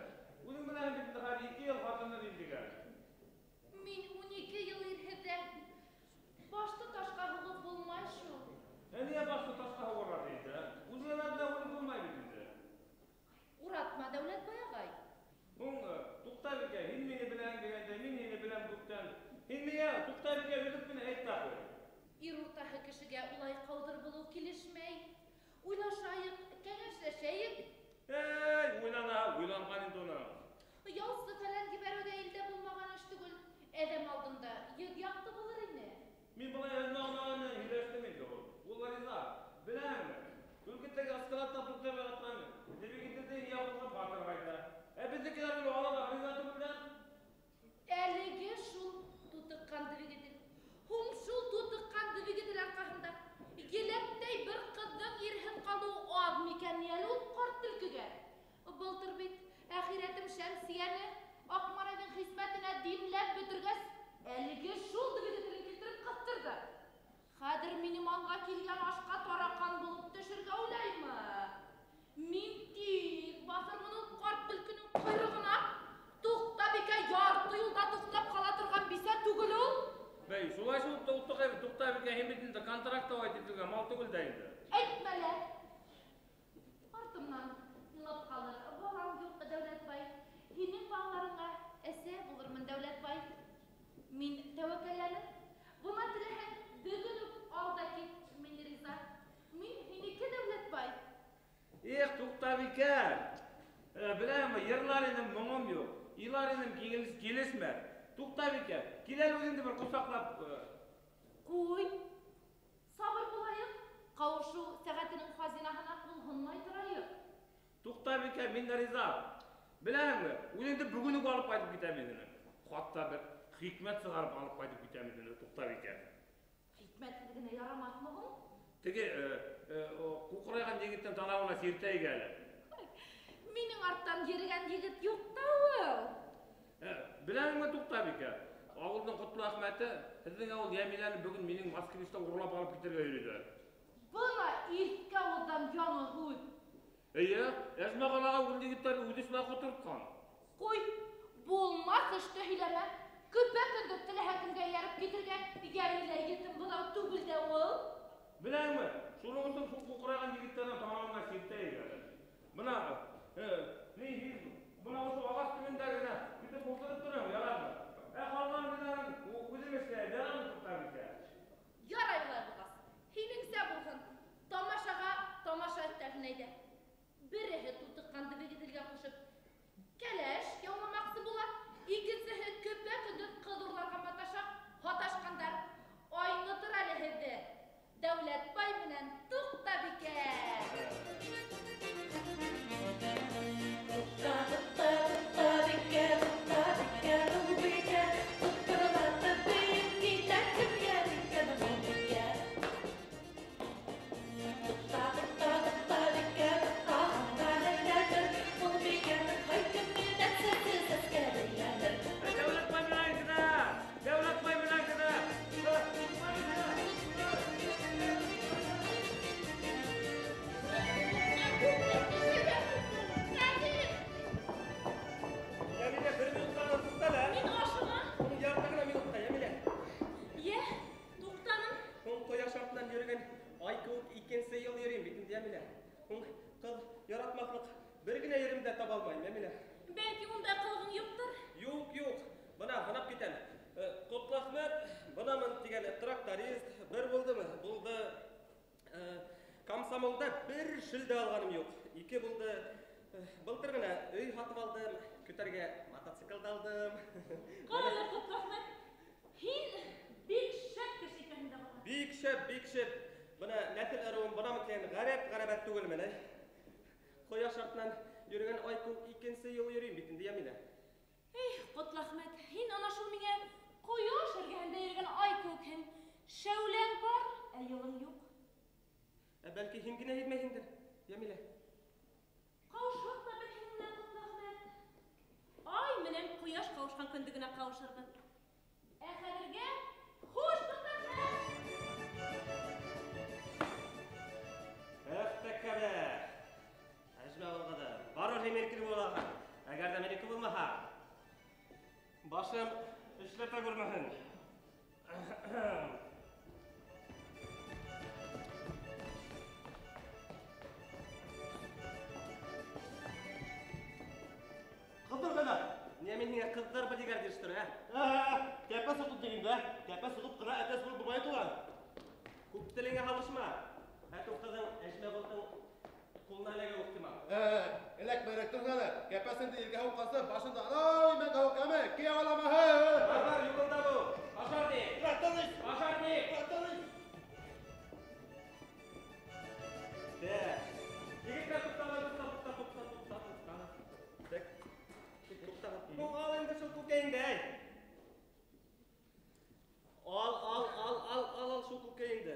Үҙең беләһең бит инде хәҙер 2 йыл ҡатыныр инде. Мин 12 йыл ирһеҙҙә. Башты ташҡа һуғып булмай шул. Ә ниңә башты ташҡа һуғырға тейеш, ә? Үҙеңә лә үлеп булмай бит инде. Уратма, Дәүләтбай ағай. Һуң, туҡтабикә, һин мине беләһең тигәндә, мин һине беләм күптән. Һин миңә туҡтабикә өҙөп кенә әйт тә ҡуй. Ир уртаһы кешегә улай ҡауҙыр булыу килешмәй. Уйлашайыҡ, кәңәшләшәйек. Эй, уйлана, уйланған инде уны. Ялсы фәлән ебәреү ҙә илдә булмаған эш түгел. Әҙәм алдында йөҙ яҡты булыр ине. Мин былай Әзмә менән һөйләштем инде ул. Ул риза. Беләһеңме? Өлкәттәге складта туҡтап ятҡан двигателде яғылға батыр ҡайта. Ә беҙҙекеләр бит аларға риза түгелдәр. Әлеге шул тутыҡҡан двигатель. Һуң шул тутыҡҡан двигатель арҡаһында еләктәй бер ҡыҙҙың ирһеҙ ҡалыуы аҙ микән ни әле ул ҡарт төлкөгә? Былтыр бит әхирәтем Шәмсиәне Аҡмарайҙың хисмәтенә димләп бөтөргәс, әлеге шул двигателен килтереп ҡыҫтырҙы. Хәҙер минең алға килгән ашҡа тараҡан булып төшөргә уйлаймы? Мин тиҙ баҫырмын ул ҡарт төлкөнөң ҡойроғона. Туҡтабикә ярты юлда туҡтап ҡала торған бисә түгел ул. Бәй, шулай шул туҡтабикә, һин бит инде контракт алай ителгән мал түгел дә инде. Әйтмә лә. Артымнан илап ҡалыр. Балам юҡ, Дәүләтбай. Һинең балаларыңа әсә булырмын, Дәүләтбай. Мин тәүәккәлләнем. Бына теләһәң, бөгөн үк ал да кит, мин риза. Йырлар инем, моңом юҡ. Илар инем, килешмәҫ. Туҡтабикә, кил әле үҙеңде бер ҡосаҡлап. Ҡуй. Сабыр булайыҡ. Ҡауышыу сәғәтенең хазинаһына ҡул һонмай торайыҡ. Туҡтабикә, мин дә риза. Беләһеңме, үҙеңде бөгөн үк алып ҡайтып китәм инде. Хатта бер хикмәт сығарып алып ҡайтып китәм инде, Туҡтабикә. Хикмәтһеҙ генә ярамаҫмы һуң? Теге ҡуҡырайған егеттең танауына сиртәйек әле. Минең арттан йөрөгән егет юҡ та ул. Беләһеңме, Туҡтабикә, ауылдың Ҡотло Әхмәте һеҙҙең ауыл Йәмиләне бөгөн минең Москвичта урлап алып китергә йөрөйҙәр. Бына иҫке ауылдан яңы һүҙ. Эйе, Әжмәғол аға ул егеттәрҙе үҙе шулай ҡотортҡан. Ҡуй, булмаҫ эште һөйләмә. Көпә-көндөҙ теләһә кемгә эйәреп китергә Йәмилә етем быҙау түгел дә ул. Беләһеңме, шуның өсөн шул ҡуҡырайған егеттәрҙең танауына сиртәйек әле. Бына, ни, бына ошо ағас төбөндә генә көтөп ултырып тороң, ярармы? Ә ҡалған биҙәрен үҙем эшләйем, ярармы, Туҡтабикә? Ярай улай булғас, һинеңсә булһын. Тамашаға тамаша өҫтәлһен әйҙә. Береһе тутыҡҡанды бегетелгә ҡушып, кәләш яуламаҡсы була, икенсеһе көпә-көндөҙ ҡыҙ урларға маташа, һаташҡандар. Айнытыр әле һеҙҙе. Дәүләтбай менән Туҡтабикә. Туҡта, туҡта, Туҡтабикә, Туҡтабикә, Гөлбикә, туҡтырылатып бейеп китә кемгә микән Гөлбикә? Туҡта, туҡта, Туҡтабикә, туҡтағанда әйләнер, Гөлбикәнең һай көнөнән сәсе сәскә бәйләнер. Дәүләтбай менән генә, Дәүләтбай менән генә. Йәмилә, бер минутҡа ғына туҡта әле. Мин ашығам. Уның ярты ғына минутҡа, Йәмилә. Йә, туҡтаным. Һуң ҡояш артынан йөрөгән ай кеүек икенсе йыл йөрөйөм бит инде, Йәмилә. Һуң ҡыҙ яратмаҫлыҡ бер генә ерем дә таба алмайым, Йәмилә. Бәлки ундай ҡылығың юҡтыр? Юҡ, юҡ. Бына һанап китәм. Ҡотләхмәт, бынамын тигән тракторист бер булдымы? Булды. Комсомолда бер шелдә алғаным юҡ. Ике булды. Былтыр ғына өй һатып алдым, көтәргә мотоцикл да алдым. Ҡара әле, Ҡотләхмәт, һин бик шәп кеше икәнһең дә бала. Бик шәп, бик шәп. Бына нәҫел ырыуым бынамын тигән ғәрәп-ғәрәбәт түгелмен, әй. Ҡояш артынан йөрөгән ай кеүек икенсе йыл йөрөйөм бит инде, Йәмилә. Эй, Ҡотләхмәт, һин ана шул миңә ҡояш эргәһендә йөрөгән ай кеүекһең. Шәүләң бар, ә йылың юҡ. Ә бәлки һин генә һиҙмәйһеңдер, Йәмилә. Ҡауышһаҡ та беҙ һинең менән, Ҡотләхмәт. Ай менән ҡояш ҡауышҡан көндө генә ҡауышырбыҙ. Ә хәҙергә хуш, Ҡотләхмәт! Эх, тәкәббер. Әжмә булғыҙы. Барыр һин минеке булаһың. Әгәр ҙә минеке булмаһа, башым эшләтә күрмәһен. Ҡыҙҙыр ғына. Ниңә мин һиңә ҡыҙҙар бер тигән тиеш тор, ә? Кәпә соҡоп тигәндә, кәпә соҡоп ҡына әтәс булып булмай туған. Күп телеңә һалышма. Ә ҡыҙың Әжмәғолдоң ҡулына эләгеү ихтимал. Эләкмәйерәк торһон әле. Кәпәсеңде елгә һуҡҡансы, башыңды анау имәнгә һуҡ, әме, кейәү аламаһы. Бар, бар, юлында бул. Пожарник. Братаныч. Пожарник. Братаныч. Так. Егеттәр, туҡтағыҙ, туҡта, туҡта, туҡта, туҡта, туҡта. Так. Туҡтағыҙ. Ну, ал инде шул күкәйеңде, әй. Ал, ал, ал, ал, ал, ал шул күкәйеңде.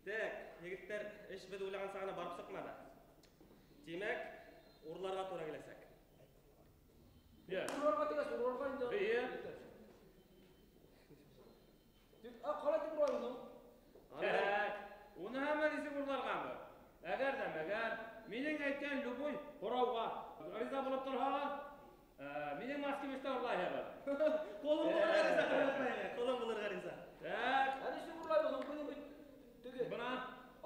Так, егеттәр, эш беҙ уйлаған сағына барып сыҡманы. Тимәк, урларға тура киләсәк. Йә. Урларға тигәс, урларға инде. Эйе. Тик, ә, ҡалай тип урлайбыҙ һуң? Так, уны һаман нисек урларғамы? Әгәр ҙә мәгәр минең әйткән любой һорауға риза булып торһағыҙ, минең Москвичта урлайһығыҙ. Ҡулым булырға риза, ҡулым булырға риза. Так. Ә нисек урлайбыҙ һуң? Беҙҙең бит теге. Бына.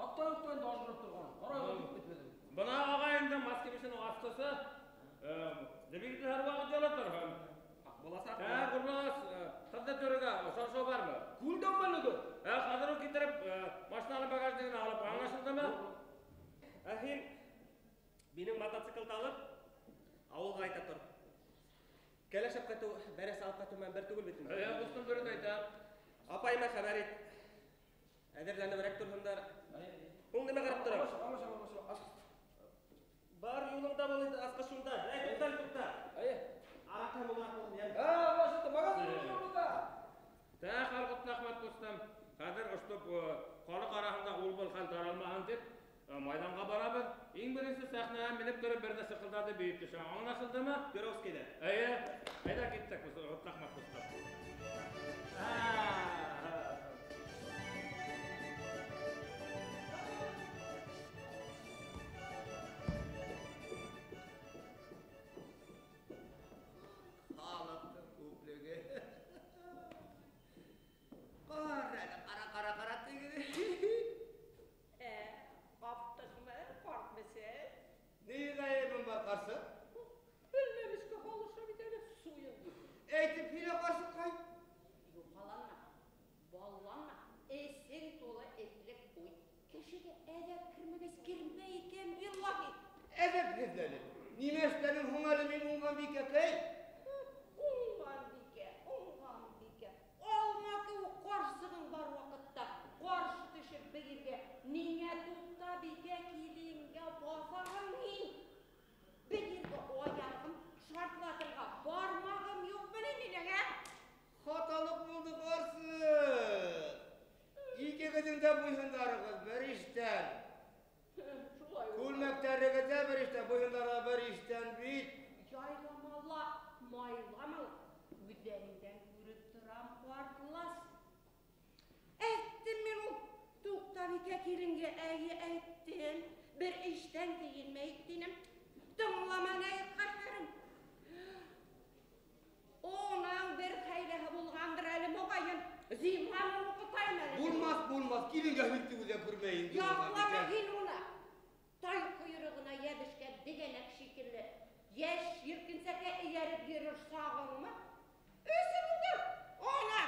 Аттан өткән дә ажырап торған. Ҡарайға тип бит беҙҙең. Бына ағайымдың Москвичының асҡысы, двигатель һәр ваҡыт яла торһон. Буласаҡ. Так, урлайбыҙ. ҡайтыу менән бер түгел бит инде. Әйе, ҡустым, дөрөҫ әйтә. Апайыма хәбәр ит. Әҙерләнеберәк торһондар. Һуң нимә ҡарап торам? Бар юлыңда был инде, асҡыс шунда. Әй, туҡта, туҡта. Әйе. Араҡы булараҡ булһын, йәме? Аңлашылды, магазин юлында. Тәхәл Ҡотләхмәт ҡустым. Хәҙер оштоп халыҡ араһында ул был хәл таралмаһын тип, майҙанға барабыҙ. Иң беренсе сәхнәгә менеп тороп берҙе сыҡылдатып бейеп төшә. Аңлашылдымы? Перовскийҙа. Эйе. Әйҙә киттек, Ҡотләхмәт ҡустым. Халыҡтың күплеге. Ҡара әле, ҡара, ҡара, ҡара тегене. Ҡаптыҡмы, ҡарт бесәй? Ни ғәйебем бар, ҡарсыҡ? Белмәмешкә һалыша бит әле суйын. Әйтеп һөйлә, ҡарсыҡҡай. Юҡаланма, балланма, эсең тулы этлек уй. Кешегә әҙәп кермәгәс кермәй икән, биллаһи. Әҙәпһеҙ әле. Нимә эшләнем һуң әле мин уңған бикәкәй? Уңған бикә, уңған бикә. Алма кеүек ҡарсығың бар ваҡытта ҡаршы төшөп бейергә. Ниңә туҡта бикә киленгә баҫаһың һин? Бейергә аяғым шартлатырға бармағым юҡ менән һинең, ә? Хаталыҡ булды, ҡарсыҡ. Икегеҙҙең дә буйһындарығыҙ бер иштән. Шулай ул. Күлмәктәрегеҙ ҙә бер иштән, буйһындары бер иштән бит. Яйламала, майламала. Үҙҙәреңдән күреп торам, ҡартлас. Әйттем мин ул Туҡтабикә киленгә, әйе, әйттем. Бер иштән кейенмәйек тинем. Тыңламаны ҡәһәрем. Уның бер хәйләһе булғандыр әле, моғайын. Зинһар уҡытайым әле. Булмаҫ, булмаҫ, киленгә һүҙ үҙе күрмәй инде. Яҡлама һин уны. Тай ҡойроғона йәбешкән дегәнәк шикелле. Йәш иркенсәккә эйәреп йөрөр сағыңмы? Өсө булды. Ана,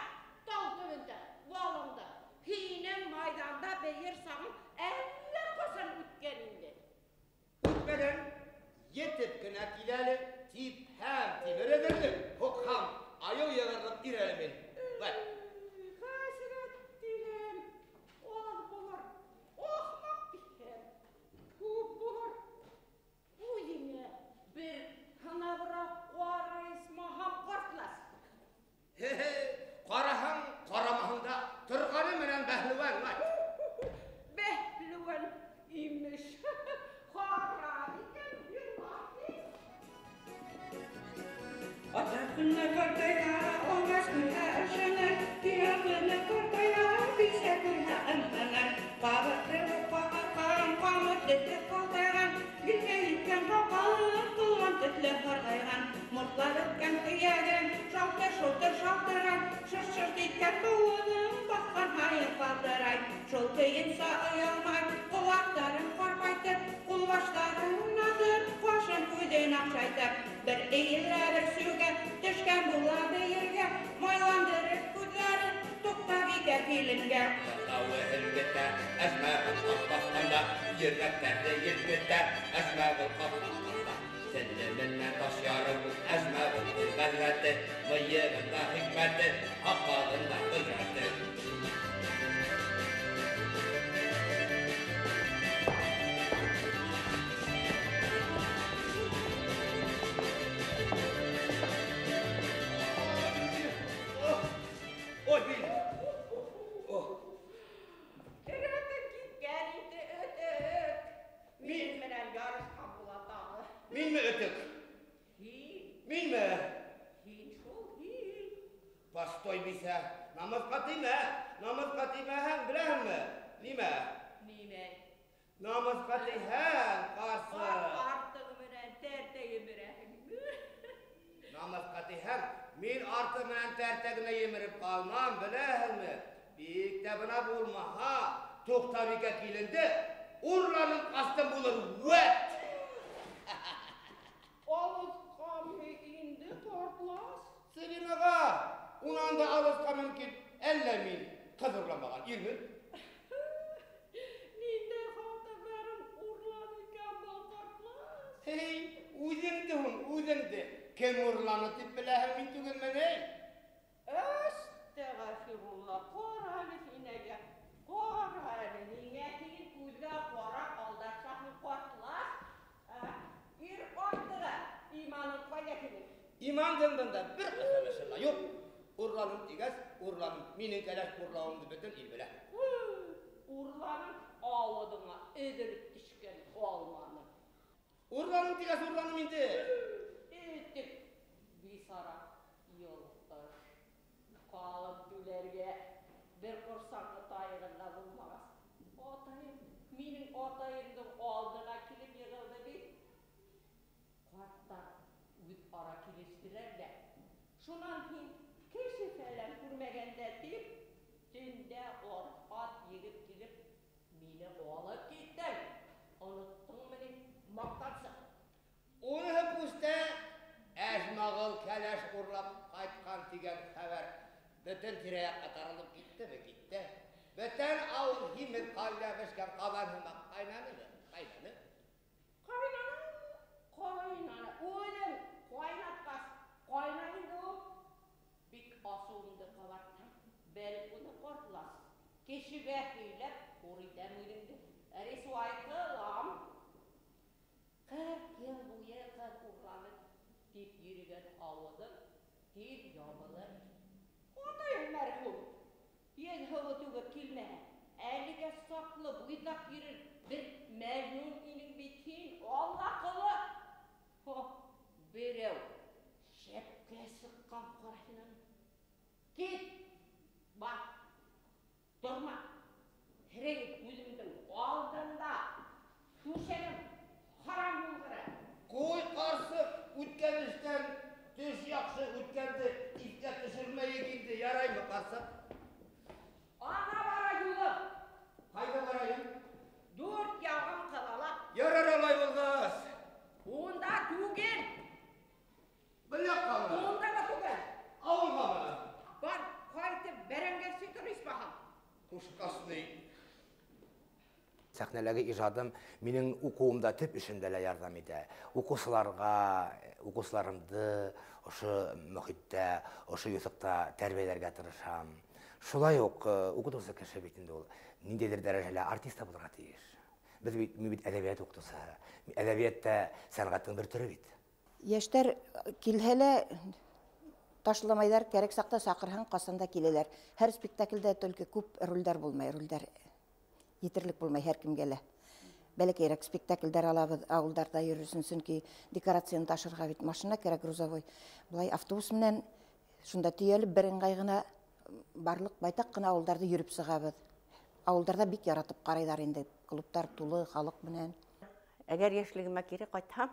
тау төбөндә, валыңда. Һинең майҙанда бейер сағың әллә ҡасан үткән инде. Үтмәгән, етеп кенә килә әле, тип һәм тимер әҙерлек, һуҡһам, айыу йығырлыҡ ир әле мин. Вәт. Хәсрәт тилем, аҙ булыр, ахмаҡ тиһәм, күп булыр. Үҙеңә бер һынабыраҡ ҡара, исмаһам, ҡартлас. Хе-хе, ҡараһаң, ҡарамаһаң да торғаны менән бәһлеүән, вәт. Бәһлеүән имеш. Харап икән, биллаһи. Ата көнө ҡартая, ағас көнө ышаныр, Тирә көнө ҡартая, бисә көнө ынһыныр. Ҡабыҡты ҡағыҡҡан, ҡамыт төҫлө ҡалтайған, Билгә еткән һаҡал, ҡолан төҫлө һарғайған, Мортлап бөткән һөйәген, шалтыр-шолтыр шалтырай, Шырт-шырт иткән быуыным, баҫҡан һайын ҡалтырай. Шул көйөнсә оялмай, ҡолаҡтарын ҡарпайтып, ҡулбаштарын уйнатып, ҡашын күҙен аҡшайтып, бер эйелә, бер сүгә, төшкән була бейергә, майландырып күҙҙәрен, Туҡтабикә киленгә. Тауы һелкетә, Әжмәғүл ат баҫҡанда, йөрәктәрҙе елкетә, Әжмәғүл ат баҫҡанда. Теле менән таш ярып, Әжмәғүлдең ғәйрәте, мыйығында хикмәте, һаҡалында ҡөҙрәте. Ой, бил. Рәтең киткән инде, өтөк. Мин менән ярышҡан була тағы. Минме өтөк? Һин. Минме? Һин шул, һин. Постой, бисә. Намыҫҡа теймә. Намыҫҡа теймәһәң, беләһеңме? Нимә? Нимә? Намыҫҡа тейһәң, ҡарсыҡ. Артығы менән тәртә емерәһеңме? Намыҫҡа тейһәң, мин арты менән тәртә генә емереп ҡалмам, беләһеңме? Бик тә бына булмаһа, Туҡтабикә киленде урланың ҡастым булыр, вәт! Алыҫҡамы инде, ҡартлас? Сәлим аға, унан да алыҫҡа мөмкин. Әллә мин ҡыҙ урламаған ирмен? Ниндәй хатындарың урланы икән был ҡартлас? Эй, үҙеңде һуң, үҙеңде. Кем урланы тип беләһең, мин түгелмен, эй? Урланманым да бер ҡыҫылышы ла юҡ. Урланым тигәс, урланым. Минең кәләш урлауымды бөтөн ил белә. Урланым ауыҙыңа өҙөлөп төшкән алманы. Урланым тигәс, урланым инде. Итек бисара йолҡош. Ҡалып түләргә бер ҡорсаңғы тайығын да булмағас. Атайым, минең атайымдың алдына килеп йығылды бит. Ҡарттар үҙ ара килештеләр ҙә. Шунан һин кеше фәлән күрмәгәндә тип, төндә ат егеп килеп, мине алып киттең. Оноттоңмо ни, маҡтансыҡ? Уныһы пүстә, Әжмағыл кәләш урлап ҡайтҡан тигән хәбәр бөтөн тирә-яҡҡа таралып киттеме? Китте. Бөтөн ауыл һимеҙ ҡалда бешкән ҡаҙан һымаҡ ҡайнанымы? Ҡайнаны. Ҡайнаны, ҡайнаны. Үҙең ҡайнатҡас, ҡайнай инде ул. Бик асыуымды ҡабартһаң, бел уны ҡартлас. Кешегә һөйләп, хур итәм үҙеңде. Рисуай ҡылам. 40 йыл буйы ҡыҙ урланы тип йөрөгән ауыҙың тиҙ ябылыр. Атайың мәрхүм, йөҙ һыуы түгеп килмәһә, әлегә саҡлы буйҙаҡ йөрөр бер мәжнүн инең бит һин, Алла ҡоло. Һо, берәү шәпкә сыҡҡан ҡарайынан. Кит, бар, торма, һерәйеп үҙемдең алдында түшәгем харам булғыры. Ҡуй, ҡарсыҡ, үткән эштән төш яҡшы, үткәнде иҫкә төшөрмәйек инде, яраймы, ҡарсыҡ? Ана бара юлым. Ҡайҙа барайым? Дүрт яғым ҡалала. Ярар алай булғас. Унда түгел. Был яҡҡамы? Унда ла түгел. Ауылғамы? Бар, ҡайтып бәрәңге сөтөр исмаһам. Ҡушҡас ни? Сәхнәләге ижадым минең уҡыуымда төп эшемдә лә ярҙам итә. Уҡыусыларға, уҡыусыларымды ошо мөхиттә, ошо юҫыҡта тәрбиәләргә тырышам. Шулай уҡ уҡытыусы кеше бит инде ул ниндәйҙер дәрәжәлә артист та булырға тейеш. Беҙ бит, мин бит әҙәбиәт уҡытыусыһы. Әҙәбиәт тә сәнғәттең бер төрө бит. Йәштәр килһә лә ташламайҙар, кәрәк саҡта саҡырһаң, ҡасан да киләләр. Һәр спектаклдә только күп ролдәр булмай, ролдәр етерлек булмай һәр кемгә лә. Бәләкәйерәк спектаклдәр алабыҙ ауылдарҙа йөрөр өсөн, сөнки декорацияны ташырға бит машина кәрәк, грузовой. Былай автобус менән шунда төйәлеп бер ыңғай ғына барлыҡ байтаҡ ҡына ауылдарҙы йөрөп сығабыҙ. Ауылдарҙа бик яратып ҡарайҙар инде, клубтар тулы халыҡ менән. Әгәр йәшлегемә кире ҡайтһам,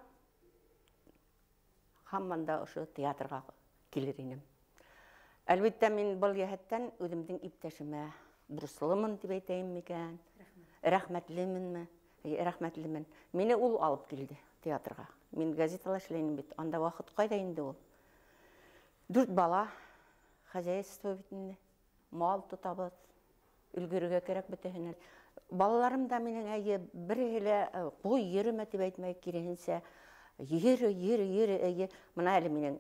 һаман да ошо театрға килер инем. Әлбиттә, мин был йәһәттән үҙемдең иптәшемә бурыслымын тип әйтәйем микән? Рәхмәтлеменме? Рәхмәтлемен. Мине ул алып килде театрға. Мин газетала эшләйем бит. Анда ваҡыт ҡайҙа инде ул? 4 бала, хозяйство бит инде. Мал тотабыҙ, өлгөрөргә кәрәк бөтәһенә. Балаларым да минең әйе береһе лә ҡуй йөрөмә тип әйтмәй, киреһенсә йөрө, йөрө, йөрө, әйе. Бына әле минең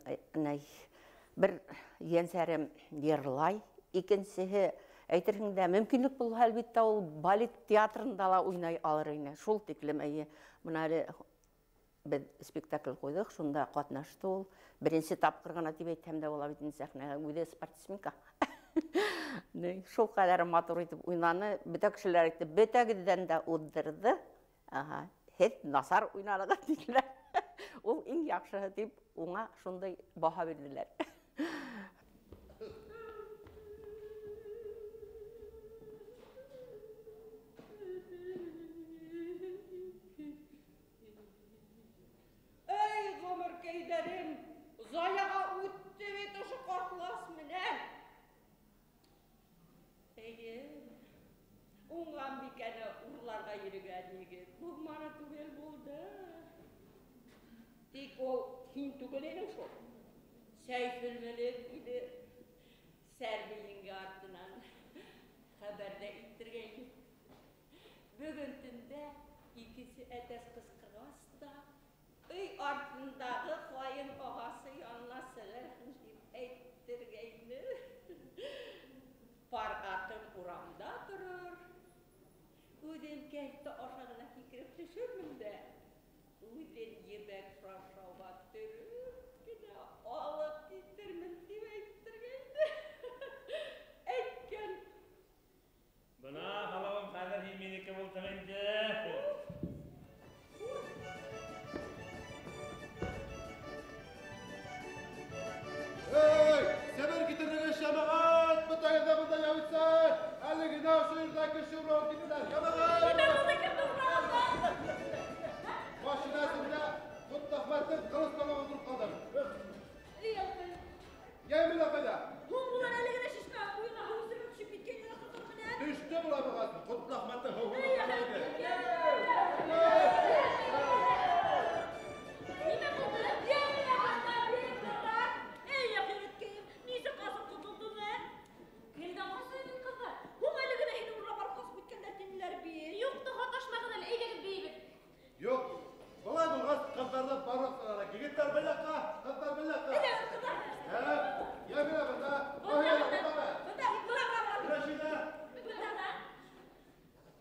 бер ейәнсәрем йырлай, икенсеһе әйтерһең дә мөмкинлек булһа, әлбиттә, ул балет театрында ла уйнай алыр ине. Шул тиклем әйе. Бына әле беҙ спектакль ҡуйҙыҡ, шунда ҡатнашты ул. Беренсе тапҡыр ғына тип әйтһәм дә була бит инде сәхнәгә, үҙе спортсменка. Шул ҡәҙәр матур итеп уйнаны, бөтә кешеләр әйтте, бөтәгеҙҙән дә уҙҙырҙы. Аһа, һеҙ насар уйнанығыҙ тинеләр. Ул иң яҡшыһы тип уңа шундай баһа бирҙеләр. Эй, ғүмеркәйҙәрем, заяға үтте бит ошо ҡартлас менән. Эйе, уңған бикәне урларға йөрөгән егет булманы түгел булды. Тик ул һин түгел инең шул. Сәйфелмөлөк ине. Сәрби еңгә артынан хәбәр ҙә иттергәйне. Бөгөн төндә икенсе әтәс ҡысҡырғас та өй артындағы ҡайын ағасы янына сығырһың тип әйттергәйне. Пар атым урамда торор. Үҙем кәлтә аша ғына һикереп төшөрмөн дә, үҙен ебәк шаршауға төрөп кенә алып китер.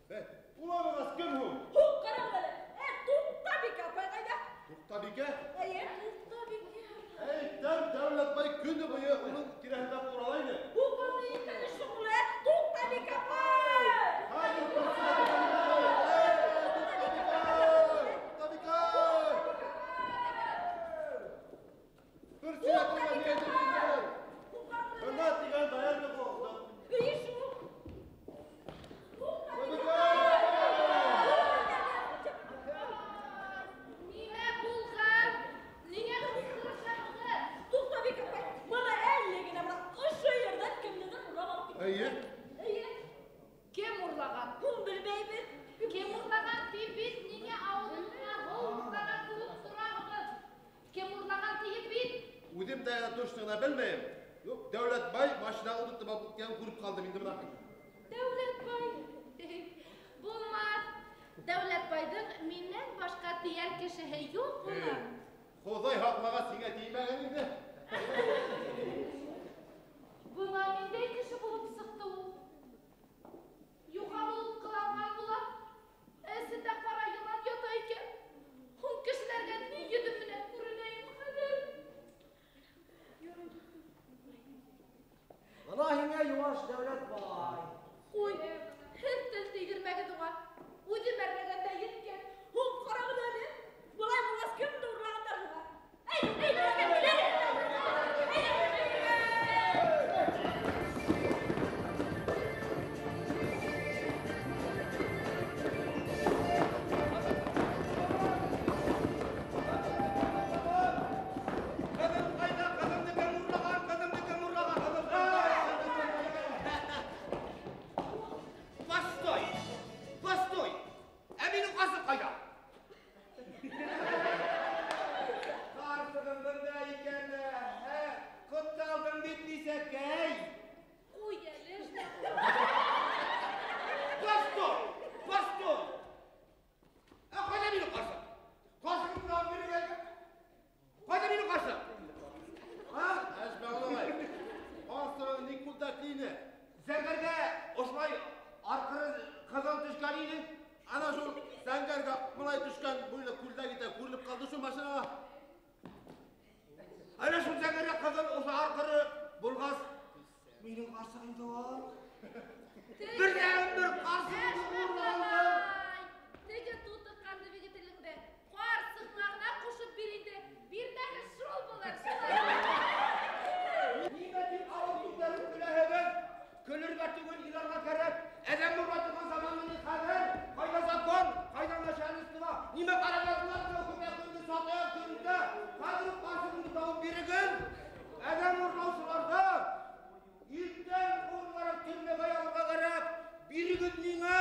Уламағас кем һуң? Һуң ҡарағыҙ әле. Туҡтабикә апай ҡайҙа? Туҡтабикә? Эйе, Туҡтабикә. Әйтәм, Дәүләтбай көнө буйы уның тирәһендә урала ине. Һуң быны икән эше ул, ә? Туҡтабикә апай! Хәҙер Туҡтабикә! Бер сирәтеңә ни әйтеп инде? Бына тигән доярка булды. Эйе шул. Нимә булған? Ниңә ҡысҡырышаһығыҙ? Туҡтабикә апай, бына әле генә бына ошо ерҙән кемделер урлап алып китте. Эйе. Эйе. Кем урлаған? Һуң белмәйбеҙ. Кем урлаған тип бит, ниңә ауыҙына һыу урлаған кеүек тораһығыҙ? Кем урлаған тиеп бит? Үҙем дә точно ғына белмәйем. Юҡ, Дәүләтбай машинаны тотоп алып киткәнен күреп ҡалдым инде бына. Дәүләтбай. Булмаҫ. Дәүләтбайҙың минән башҡа тейәр кешеһе юҡ уның. Хоҙай һаҡлағас, һиңә теймәгән инде. Бына ниндәй кеше булып сыҡты ул. Юха булып ҡыланған була. Эсендә ҡара йылан ята икән. Һуң кешеләргә ни йөҙөм менән күренәйем хәҙер? Бына һиңә юаш Дәүләтбай. Ҡуй, һеҙ тел тейҙермәгеҙ уға. Үҙе мәрләгәндә еткән. Һуң ҡарағыҙ әле. Былай булғас кемде урлағандар һуға? Әй, әй, әй, әй, Ҡыҙым ҡайҙа? Ҡыҙымды кем урлаған? Ҡыҙымды кем урлаған? Ҡыҙым ҡайҙа? Постой! Постой! Ә минең ҡарсыҡ ҡайҙа? Ҡарсығым бында икән. Ә, ҡоталдың бит бисәкәй. Ҡуй әле. Постой! Постой! Ә ҡайҙа минең ҡарсыҡ? Ҡарсығымды алып бирегеҙ. Ҡайҙа минең ҡарсыҡ? А? Әжмәғол ағай, ҡарсығың ни күлдәкле ине? Зәңгәргә ошолай арҡыры ҡыҙыл төшкән ине. Ана шул зәңгәргә былай төшкән буйлы күлдәк итә күренеп ҡалды шул машинаға. Ана шул зәңгәргә ҡыҙыл ошо арҡыры булғас, минең ҡарсыҡ инде ул. Берҙән-бер ҡарсығымды урлағандар. Теге тутыҡҡанды бигетелеңде. Ҡарсығыңа ғына ҡушып бир инде. Бирмәһә шул булыр, шулай. Нимә тип ауыҙ күтәреп көләһегеҙ? Көлөргә түгел, иларға кәрәк. Әҙәм урлай торған заманмы ни хәҙер? Ҡайҙа закон? Ҡайҙа начальство? Нимә ҡарап яталар? Хөкүмәтеңде сатып көндә. Хәҙер үк ҡарсығыңды табып бирегеҙ. Әҙәм урлаусыларҙы иртән урларып төрмәгә ябырға кәрәк. Бирегеҙ миңә.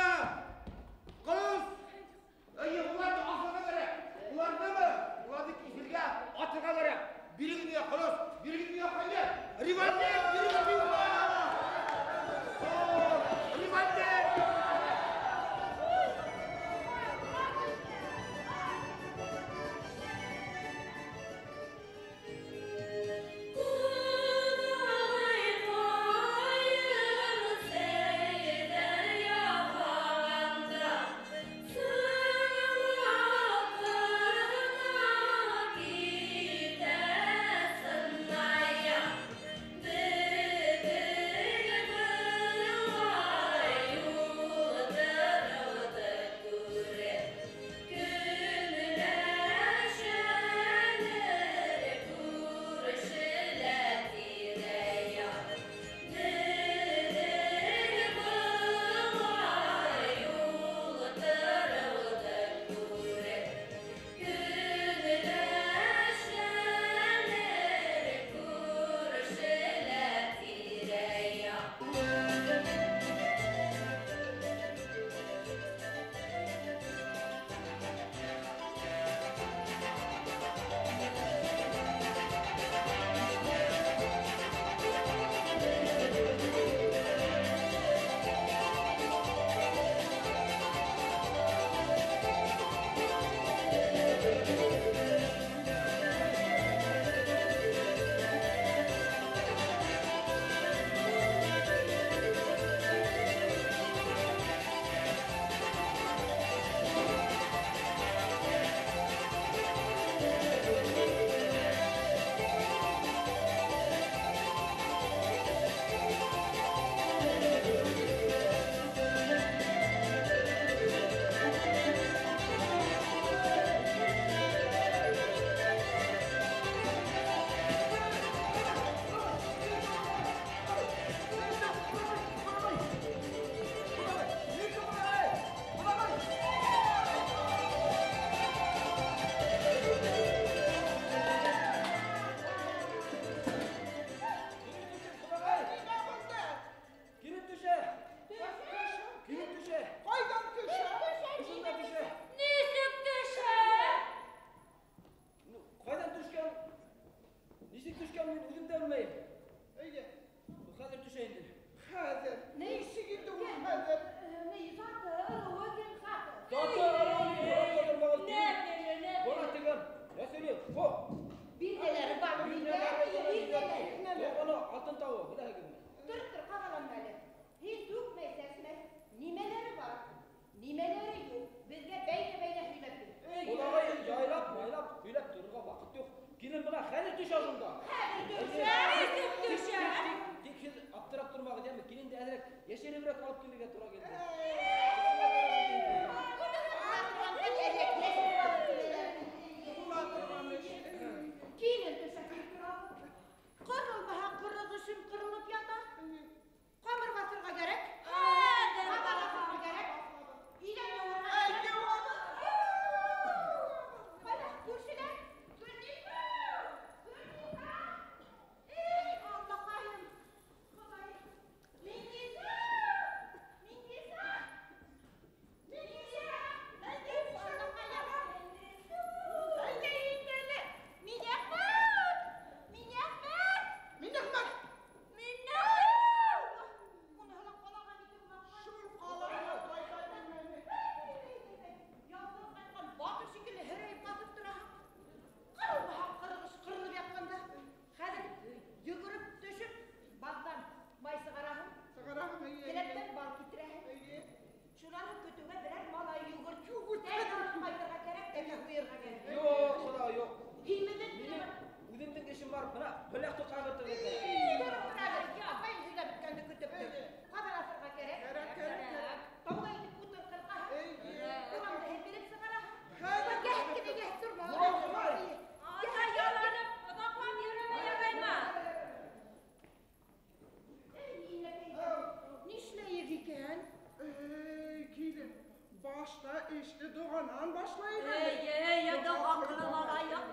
Башта эште доғанан башлайыҡ әле. Әй, доға ҡылып алайыҡ.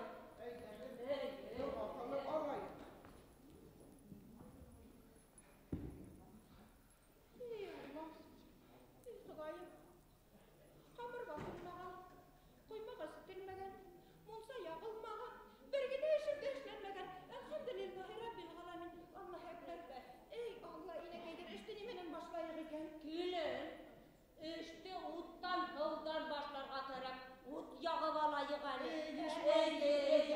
Доға ҡылып алайыҡ. Эй, Алла, эй, Хоҙайым. Ҡамыр баҫылмаған, ҡоймаға сүтелмәгән, мунса яғылмаған, бер генә эшем дә эшләнмәгән. Әлхәмдүлиллаһи раббил ғаламин. Аллаһу әкбәр. Эй, Алла, инәкәйҙәр, эште нимәнән башлайыҡ икән? Килен, эште уттан, һыуҙан башларға кәрәк. Ут яғып алайыҡ әле. Эй, эй, эй, эй.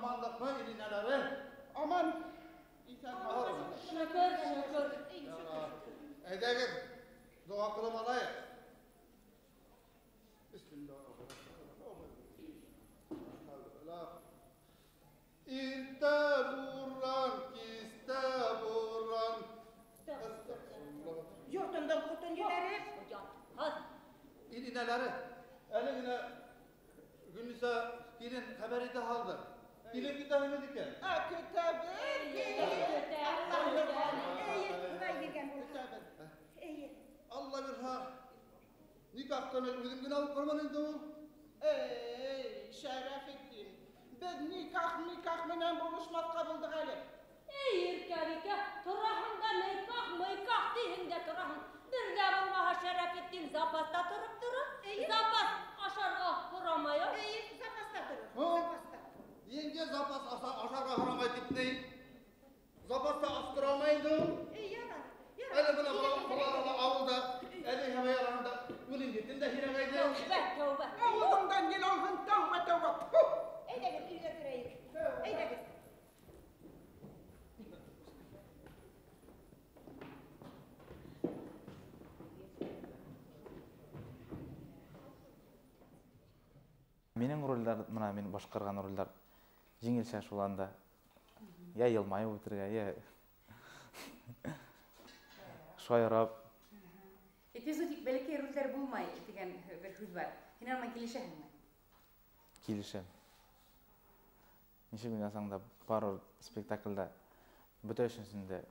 Amanlıqmı ilinələri? Aman, İsən Şükür, şükür. Әйҙәгеҙ, доға ҡылып алайыҡ. Bismillahirrahmanirrahim. Иртә буран, кистә буран. Йортондан ҡотон ебәреп. Илинәләре, әле генә Гөлниса килен хәбәр итә һалды. Килен көтәһегеҙ икән. Ә, көтәбеҙ. Эйе, Хоҙай биргән булһа. Эйе. Алла бирһә, никахтан үҙем генә алып ҡалманы инде ул. Эй, Шәрәфетдин, беҙ никах менән булышмаҫҡа булдыҡ әле. Эй, Иркәбикә, тораһың да никах, мыйках тиһең дә тораһың. Бер ҙә булмаһа Шәрәфетдин запаста тороп тора. Запас ашарға һорамай. Эйе, запаста торор. Запаста. Еңге запас ашарға һорамай тип ни? Запаста астырамай инде ул. Эй, ярар. Әле бына балалар ауылда, әле һәмәй араһында үлем етем дә һирәгәйҙе. Тәүбә, тәүбә. Ауыҙыңдан ел алһын, тәүбә, тәүбә. Әйҙәгеҙ, өйгә керәйек. Әйҙәгеҙ. Минең ролдәр, бына мин башҡарған ролдәр еңелсә шуланда. Я йылмайып үтергә, я шаярап. Эпизодик бәләкәй ролдәр булмай тигән бер һүҙ бар. Һин аның менән килешәһеңме? Килешәм. Нисек уйнасаң да, барыбер спектакльдә бөтә өчен дә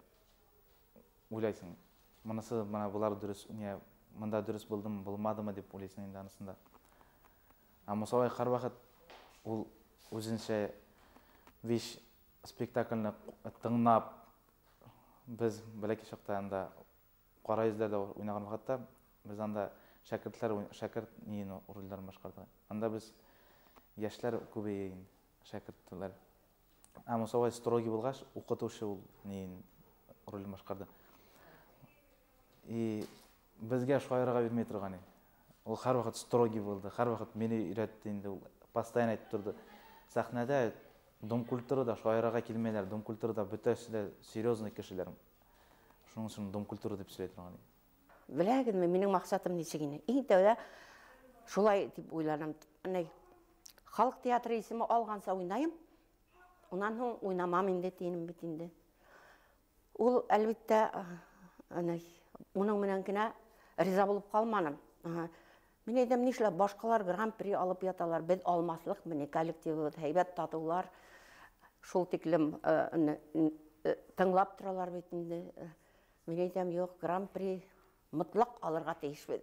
уйлайсың. Монысы менә болар дөрес, не, монда дөрес булдымы, булмадымы дип уйлайсың инде анысында. Ә Муса абый һәрвакыт ул үзенчә виш спектакльне тыңлап, без бәләкәй чакта анда Кара йөзләрдә уйнаган вакытта без анда шәкертләр, шәкерт ниен рольләрен башкардык. Анда без яшьләр күбәйе инде, шәкертләр. Ә Муса абый строгий булгач, укытучы ул ниен ролен башкарды. И безгә шаярга бирмей торган иде. Ул һәрвакыт строгий булды, һәрвакыт мине өйрәтте инде, ул постоянно әйтеп торды. Сәхнәдә Дом культурада шаярга килмәйләр, Дом культурада бөтәсе дә серьезный кешеләр. Шуның өчен Дом культура дип сөйли торган иде. Беләгезме, минем максатым ничек ине? Иң тәүдә шулай дип уйланам. Әнә халык театры исеме алганса уйнайым. Унан һуң уйнамам инде тинем бит инде. Ул әлбәттә, әнә уның менән генә риза булып калманым. Мин әйтәм, нишләп башкалар гран-при алып яталар, без алмаслык мени, коллективыбыз һәйбәт, татулар, шул тиклем тыңлап торалар бит инде. Мин әйтәм, юк, гран-при мотлак алырга тиешбез.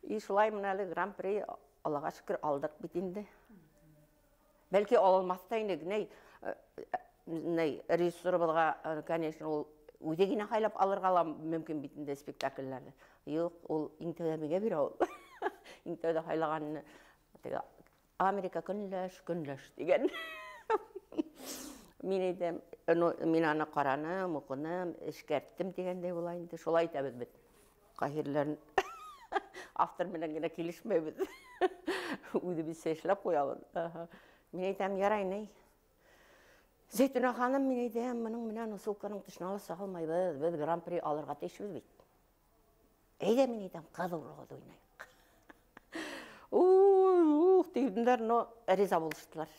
И шулай менә әле гран-при, Аллага шөкер, алдык бит инде. Бәлки алынмас та инде, ней, режиссерыбызга, конечно, ул үзе генә һайлап алырга ла мөмкин бит инде спектакльләрне. Юк, ул иң тәүдә миңа бирә ул. Иң тәүдә һайлаганны теге Америка көнләш, көнләш дигән. Мин әйтәм, ну, мин аны караным, укыным, эшкәрттем дигәндәй була инде. Шулай итәбез без. Каһирләр автор белән генә килешмәйбез. Үзебезчә эшләп куябыз. Мин әйтәм, ярай, ни. Зәйтүнә ханым, мин әйтәм, моның менән носилканың тышына ала салмайбыз, без гран-при алырга тиешбез бит. Әйдә, мин әйтәм, кыз урыгыз уйнайык. Уй, ух, диделәр, но риза булыштылар.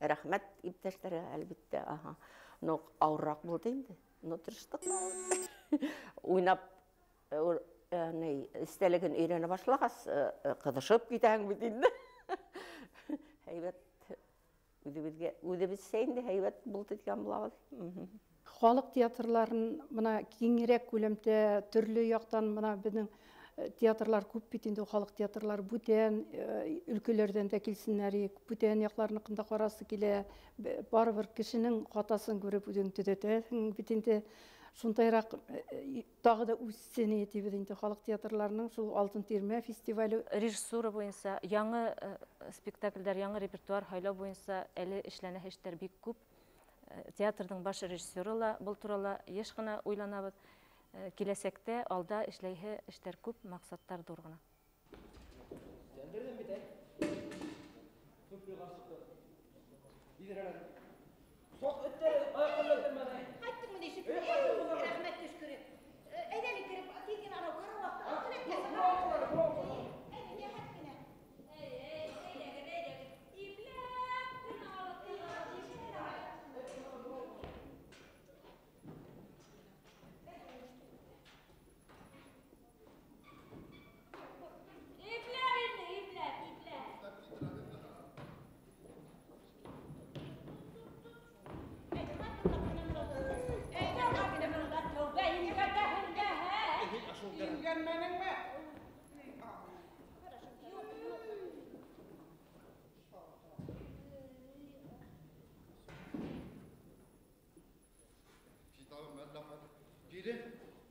Рәхмәт иптәшләргә, әлбәттә, ага. Но авыррак булды инде, но тырыштык. Уйнап, истәлеген өйрәнә башлагач, кызышып китәң бит инде. Әйбәт. Үзебезгә, үзебезчә инде һәйбәт булды дигән булабыз. Халык театрларын мына киңрәк күләмдә төрле яктан мына безнең театрлар күп бит инде, халык театрлары бүтән өлкәләрдән дә килсеннәр, бүтән якларныкын да карасы килә. Барыбер кешенең хатасын күреп үзең төзәтәсең бит инде. Шундайрак тагы да үссен дибез инде халык театрларының шул Алтын тирмә фестивале. Режиссура буенча яңы спектакльләр, яңы репертуар һайлау буенча әле эшләнә эшләр бик күп. Театрның баш режиссеры ла был турала еш кына уйланабыз. Киләсәктә алда эшләйһе эшләр күп, максатлар зур гына. Сәндердем бит, әй. Күп карчыкты. Сок этләре аякларына үтермәде. Кайттыңмы ничек? Эй, кайттым, кызым. Рәхмәт төшкере. Әйдә әле кереп, тиз генә анау караватты. Әйдә, рәхәт кенә. Әй, әй, әйдәгез, әйдәгез. Ипләп кенә алып чыгыгыз. Ипләп инде, ипләп, ипләп. Имгәнмәнеңме? Китабым әллә кайда. Килен,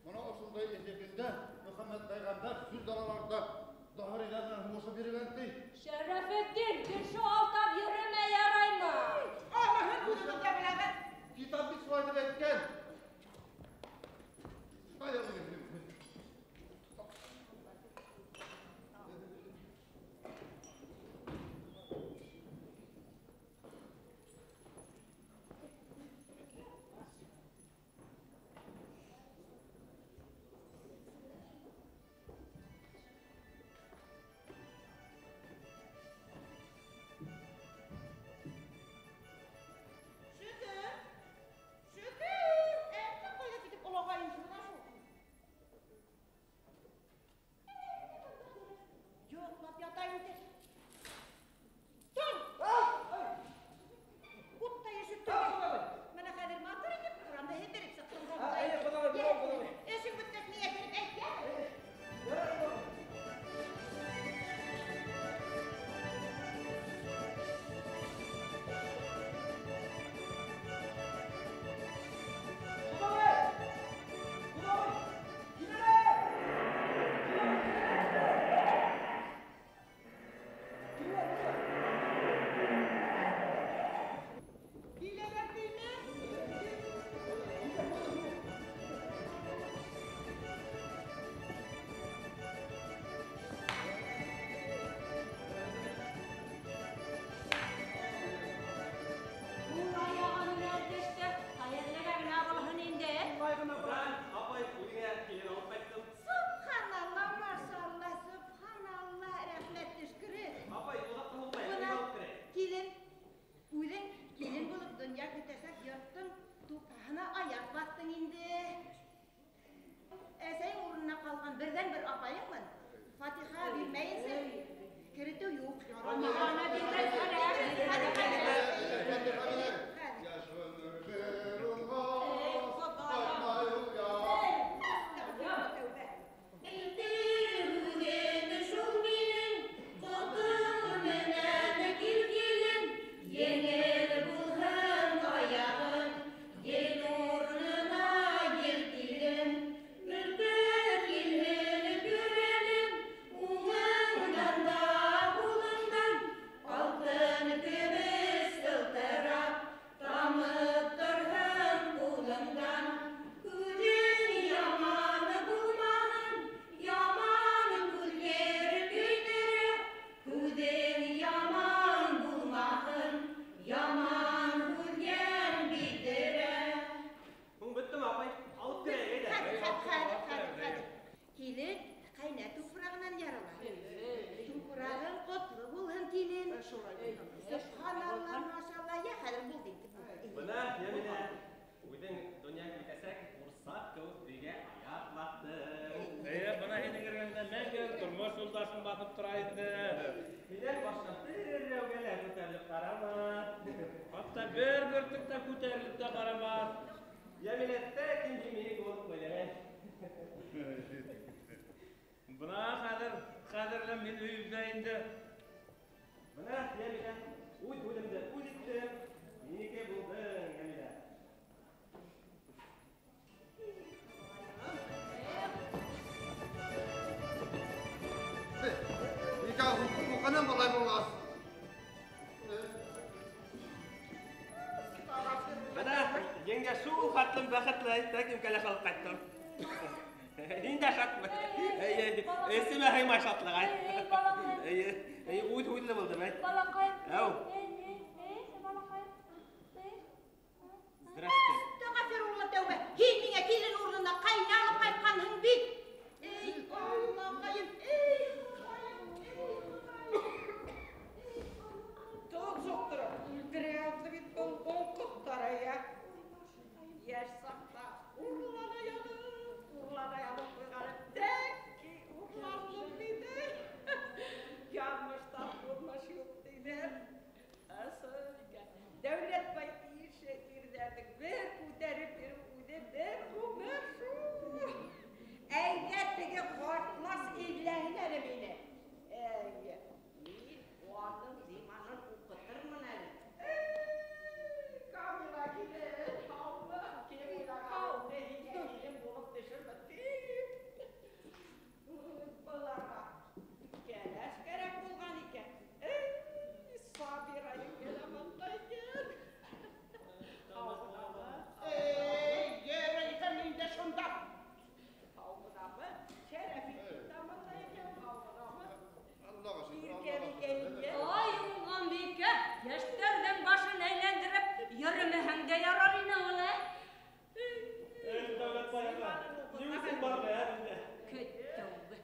мына ошондай эшегендә Мөхәммәд пәйгамбәр сүз далаларында заһириләр белән һугышып йөрегән ди. Шәрәфетдин, кеше алдап йөремә яраймы? Аныһын үзебез дә беләбез. Китап бит шулай дип әйткән. Кайда бүген? Фатиха бирмәйенсә керетеү юҡ. Фатиханы бирмәй Яш ғүмер бер улмаҫ, ҡайтмай ул яҡ. Әйтер һүҙем шул минең, ҡотоң менән кил килен, еңел булһын аяғың, ел урынына ел килен, мөлкө килһен көрәнең, уңыңдан да һулыңдан, алтын көмөш сылтырап, тамып торһон ҡулыңдан. Күҙең яман булмаһын, яман күҙләр көйҙөрә, күҙең яман булмаһын, яман һүҙгән битерә. Һуң бөттөмө, апай? Алып керәйек, әйҙә. Хәҙер, хәҙер, хәҙер, хәҙер. Килен ҡәйнә тупрағынан ярала. Тупрағың ҡотло булһын, килен. Сөбханалла, машалла, йә хәҙер булды инде. Бына, Йәмилә, үҙең донъя китәсәк, ҡурсаҡ кеүек өйгә аяҡ баҫтың. Әйе, бына һинең эргәңдә мәңге тормош юлдашың баҫып тора инде. Һинән башҡа берәүгә лә күтәрелеп ҡарамаҫ. Хатта бер бөртөк тә күтәрелеп тә ҡарамаҫ. Йәмилә, тәкин һинең булып ҡуйҙы. Бына хәҙер, хәҙер мин өйөмдә инде. Бына, Йәмилә, үҙ һүҙемде үҙ иттем. Минеке булдың, Йәмилә. Никах уҡыным былай булғас. Бына, еңгә шул хәтлем бәхетле, тәкин кәләш алып ҡайттым. Һин дә шатмы? Эйе, эсемә һыймай шатлыҡ, ай. Эйе, эйе, үҙ һүҙле булдым, ай. Балаҡайым. Әү. Эй, эй, балаҡайым. Здрасте. Әстәғфирулла тәүбә. Һин миңә килен урынына ҡәйнә алып ҡайтҡанһың бит. Эй, Аллаҡайым, эй, Хоҙайым, эй, Хоҙайым. Тоҡ соҡтырып үлтерә яҙҙы бит был ҡоҡоҡтар, әйә. Йәш саҡта урлана яҙып, урлана яҙып ҡуйғаны тәки урландым тиҙе. Яҙмыштан тормош юҡ тиҙәр. Ысын икән. Дәүләтбай ише ирҙәрҙең бер күтәреп йөрөү үҙе бер ғүмер шул. Әйҙә теге ҡартлас эҙләһен әле мине. Әйе, мин уның зиманын уҡытырмын әле. Камила килен, һаумы? Кем уйлаған, һиңә килен булып төшөрмөн тип. Быларға кәләш кәрәк булған икән. Эй, Сабира еңгә лә бында икән. Һау ғынамы? Эй, йөрәгем инде шунда. Һау ғынамы? Шәрәфетдин дә бында икән, һау ғынамы? Аллаға шөкөр, Иркәбикә еңгә. Ай, уңғанбикә, йәштәрҙең башын әйләндереп йөрөмәһәң дә ярар ине ул, ә? Эй, Дәүләтбай аға, ни өсөн барҙы, ә, бында? Көттөүбе.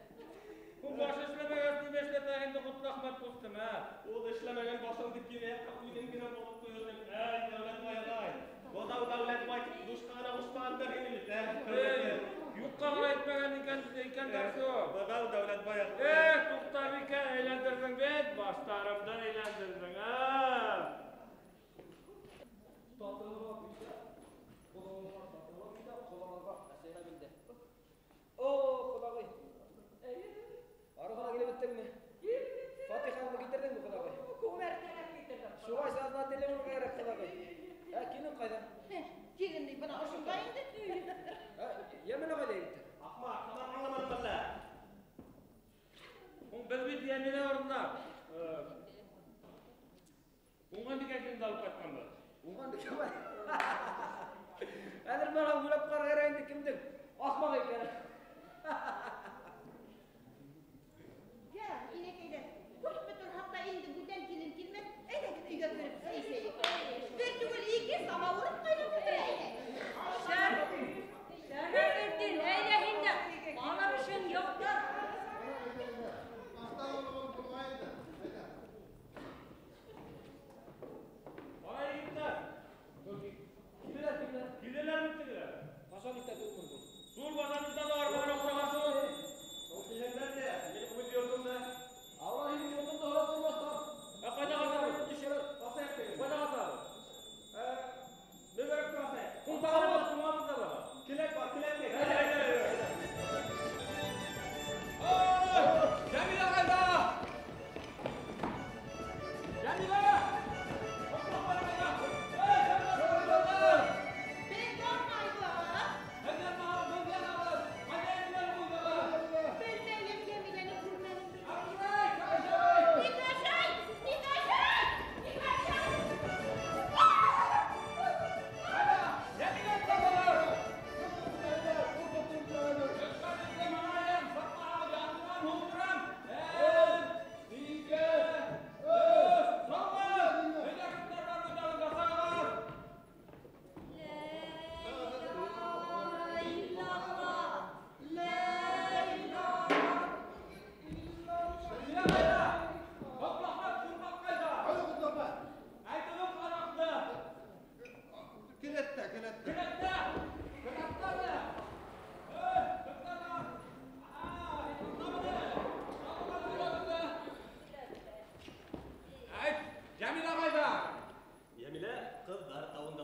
Ул баш эшләмәгәс, нимә эшләтә инде Ҡотләхмәт ҡустым, ә? Ул эшләмәгән башыңды кире үҙең генә булып ҡуйҙың. Әй, Дәүләтбай ағай. Быҙау Дәүләтбай тип бушҡа ғына ҡушмағандар һине бит, ә? Эй, юҡҡа ғына әйтмәгән икәндәр шул. Быҙау Дәүләтбай ағай. Эй, Туҡтабикә, әйләндерҙең бит, баштарымды әйләндерҙең, ә? Татылға бүйҙә, ҡолағыға татылға бүйҙә, ҡолағыға әсәйгә билдә. О, ҡоҙағый. Ары ғына килеп беттеңме? Фатихаңды китерҙеңме, ҡоҙағый? Күмәртәләп китерҙем. Шулай сознательный булырға кәрәк, ҡоҙағый. Ә, килен ҡайҙа? Килен ни, бына ошонда инде. Ә, Йәмилә ҡайҙа, егеттәр? Ахмаҡ, тамам аңламаным әллә? Һуң беҙ бит Йәмилә урынына Уңғанбикәкеңде алып ҡайтҡанбыҙ. Уңғанбикә бар. Хәҙер бына уйлап ҡарарға кәрәк инде кемдең ахмаҡ икәнен. Йә, инәкәйҙәр, күпме торһаҡ та инде бүтән килен килмәҫ. Әйҙәгеҙ өйгә кереп сәй эсәйек. Бер түгел ике самауыр ҡайнап ултыра әйҙә. Шәрәфетдин, әйҙә һин дә, ҡалыр эшең юҡтыр. Ҡара егеттәр. Киләләр, киләләр. Киләләрме тегеләр? Ҡасан иртә түгелме был? Шул баҙарында да арбаға ултырған шул.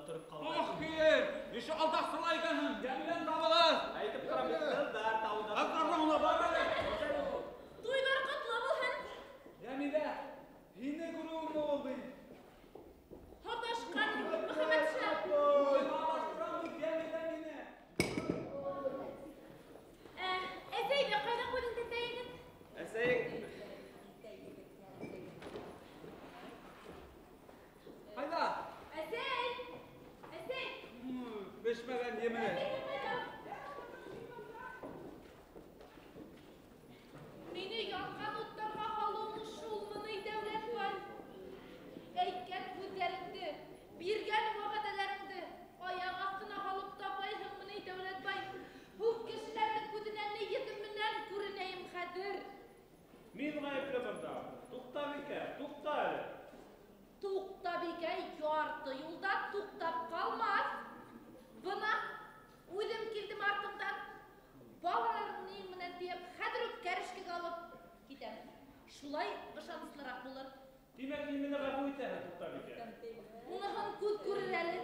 торып ҡалды. Ох, кил! Нисә алдаҡсыла икәнһең, Йәмиләне табығыҙ. Әйтеп торам, ҡыҙҙар тауында. Ҡыҙҙар бар әле. Туйҙар ҡотло булһын. Йәмилә, һине күреүем булды. Һаташҡан Мөхәммәтша. Алдаштырам бит Йәмилә мине. Әсәйҙе ҡайҙа ҡуйҙың, тәтәй егет? Әсәйең Ҡайҙа? Әсәй! Әсәй! Бешмәгән емене. Мине янған уттарға һалыуың шулмыни, Дәүләтбай? Әйткән һүҙҙәреңде, биргән вәғәҙәләреңде аяҡ аҫтына һалып тапайһыңмыни, Дәүләтбай? Һуң кешеләрҙең күҙенә ни йөҙөм менән күренәйем хәҙер? Мин ғәйепле бында. Туҡтабикә, туҡта әле. Туҡтабикә ярты юлда туҡтап ҡалмаҫ. Бына үҙем килдем артыңдан. Балаларың ни менән тиеп, хәҙер үк кәрешкегә алып китәм. Шулай ышаныслыраҡ булыр. Тимәк, һин мине ғәфү итәһең, Туҡтабикә. Уныһын күҙ күрер әле.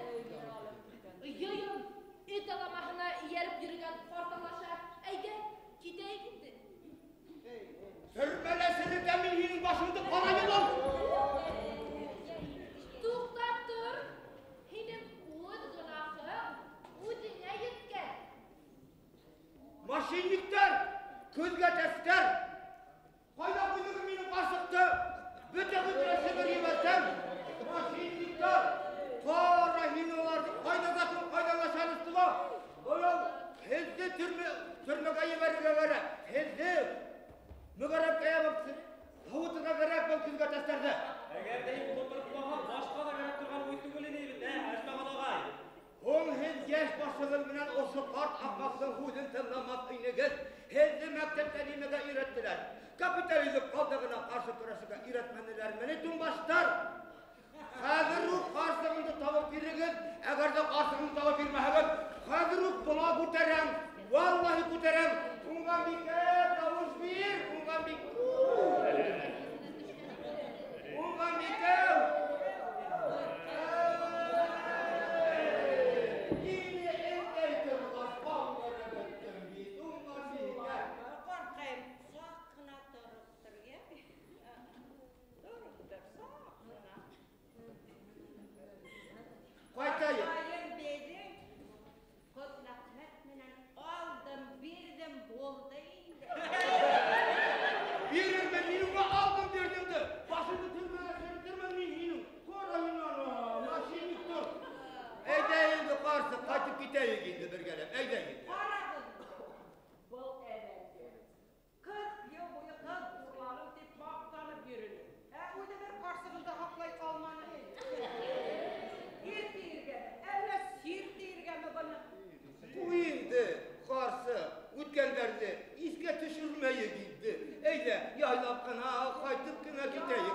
Йыйын эт аламаһына эйәреп йөрөгән ҡарталаша. Әйҙә, китәйек инде. Төрмәлә серетәм мин һинең башыңды, ҡара йылан! Туҡтап тор. Һинең үҙ гонаһың үҙеңә еткән. Мошенниктар, күҙгә тәстәр! Ҡайҙа ҡуйҙығыҙ минең ҡарсыҡты? Бөтәгеҙҙе лә Себер ебәрсәм! Мошенниктар! Ҡара һин уларҙы ҡайҙа закон, ҡайҙа начальство? Быйыл һеҙҙе төрмәгә ебәрергә кәрәк. Һеҙҙе мөгәрәпкә ябып һыуытырға кәрәк был көҙгә тәстәрҙе. Әгәр ҙә һин ултыртмаһаң, башҡа ла кәрәк торған уй түгел ине бит, ә, Әжмәғәл ағай. Һуң һеҙ йәш башығыҙ менән ошо ҡарт аҡмаҡтың һүҙен тыңламаҫ инегеҙ. Һеҙҙе мәктәптә нимәгә өйрәттеләр? Капитализм ҡалдығына ҡаршы көрәшергә өйрәтмәнеләрме ни, туңбаштар? Хәҙер үк ҡарсығыңды табып бирегеҙ. Әгәр ҙә ҡарсығыңды табып бирмәһәгеҙ, хәҙер үк бола күтәрәм. Валлаһи күтәрәм. Уңғанбикә, тауыш бир, Уңғанбикә. Уңғанбикә. Һине эҙләй торғас, ҡаңғырып бөттөм бит, Уңғанбикә. Ҡарҡайым, саҡ ҡына тороп тор, йә? Тороп тор, саҡ ҡына. Ҡайтайым. Ҡайтайым беҙҙең Ҡотләхмәт менән алдым, бирҙем, булды инде. Бирермен, мин уға алдым бирҙемде. Башыңды төрмәгә серетермен мин һинең. Ҡара һин аны, мошенниктар. Әйҙә инде, ҡарсыҡ, ҡайтып китәйек инде бергәләп. Әйҙә инде. Ҡарағыҙ, был әҙәмде. 40 йыл буйы ҡыҙ урланым тип маҡтанып йөрөнө. Ә үҙе бер ҡарсығын да һаҡлай алманы. Ир тиергәме, әллә сир тиергәме быны? Ҡуй инде, ҡарсыҡ, үткәндәрҙе иҫкә төшөрмәйек инде. Әйҙә, яйлап ҡына ҡайтып кенә китәйек.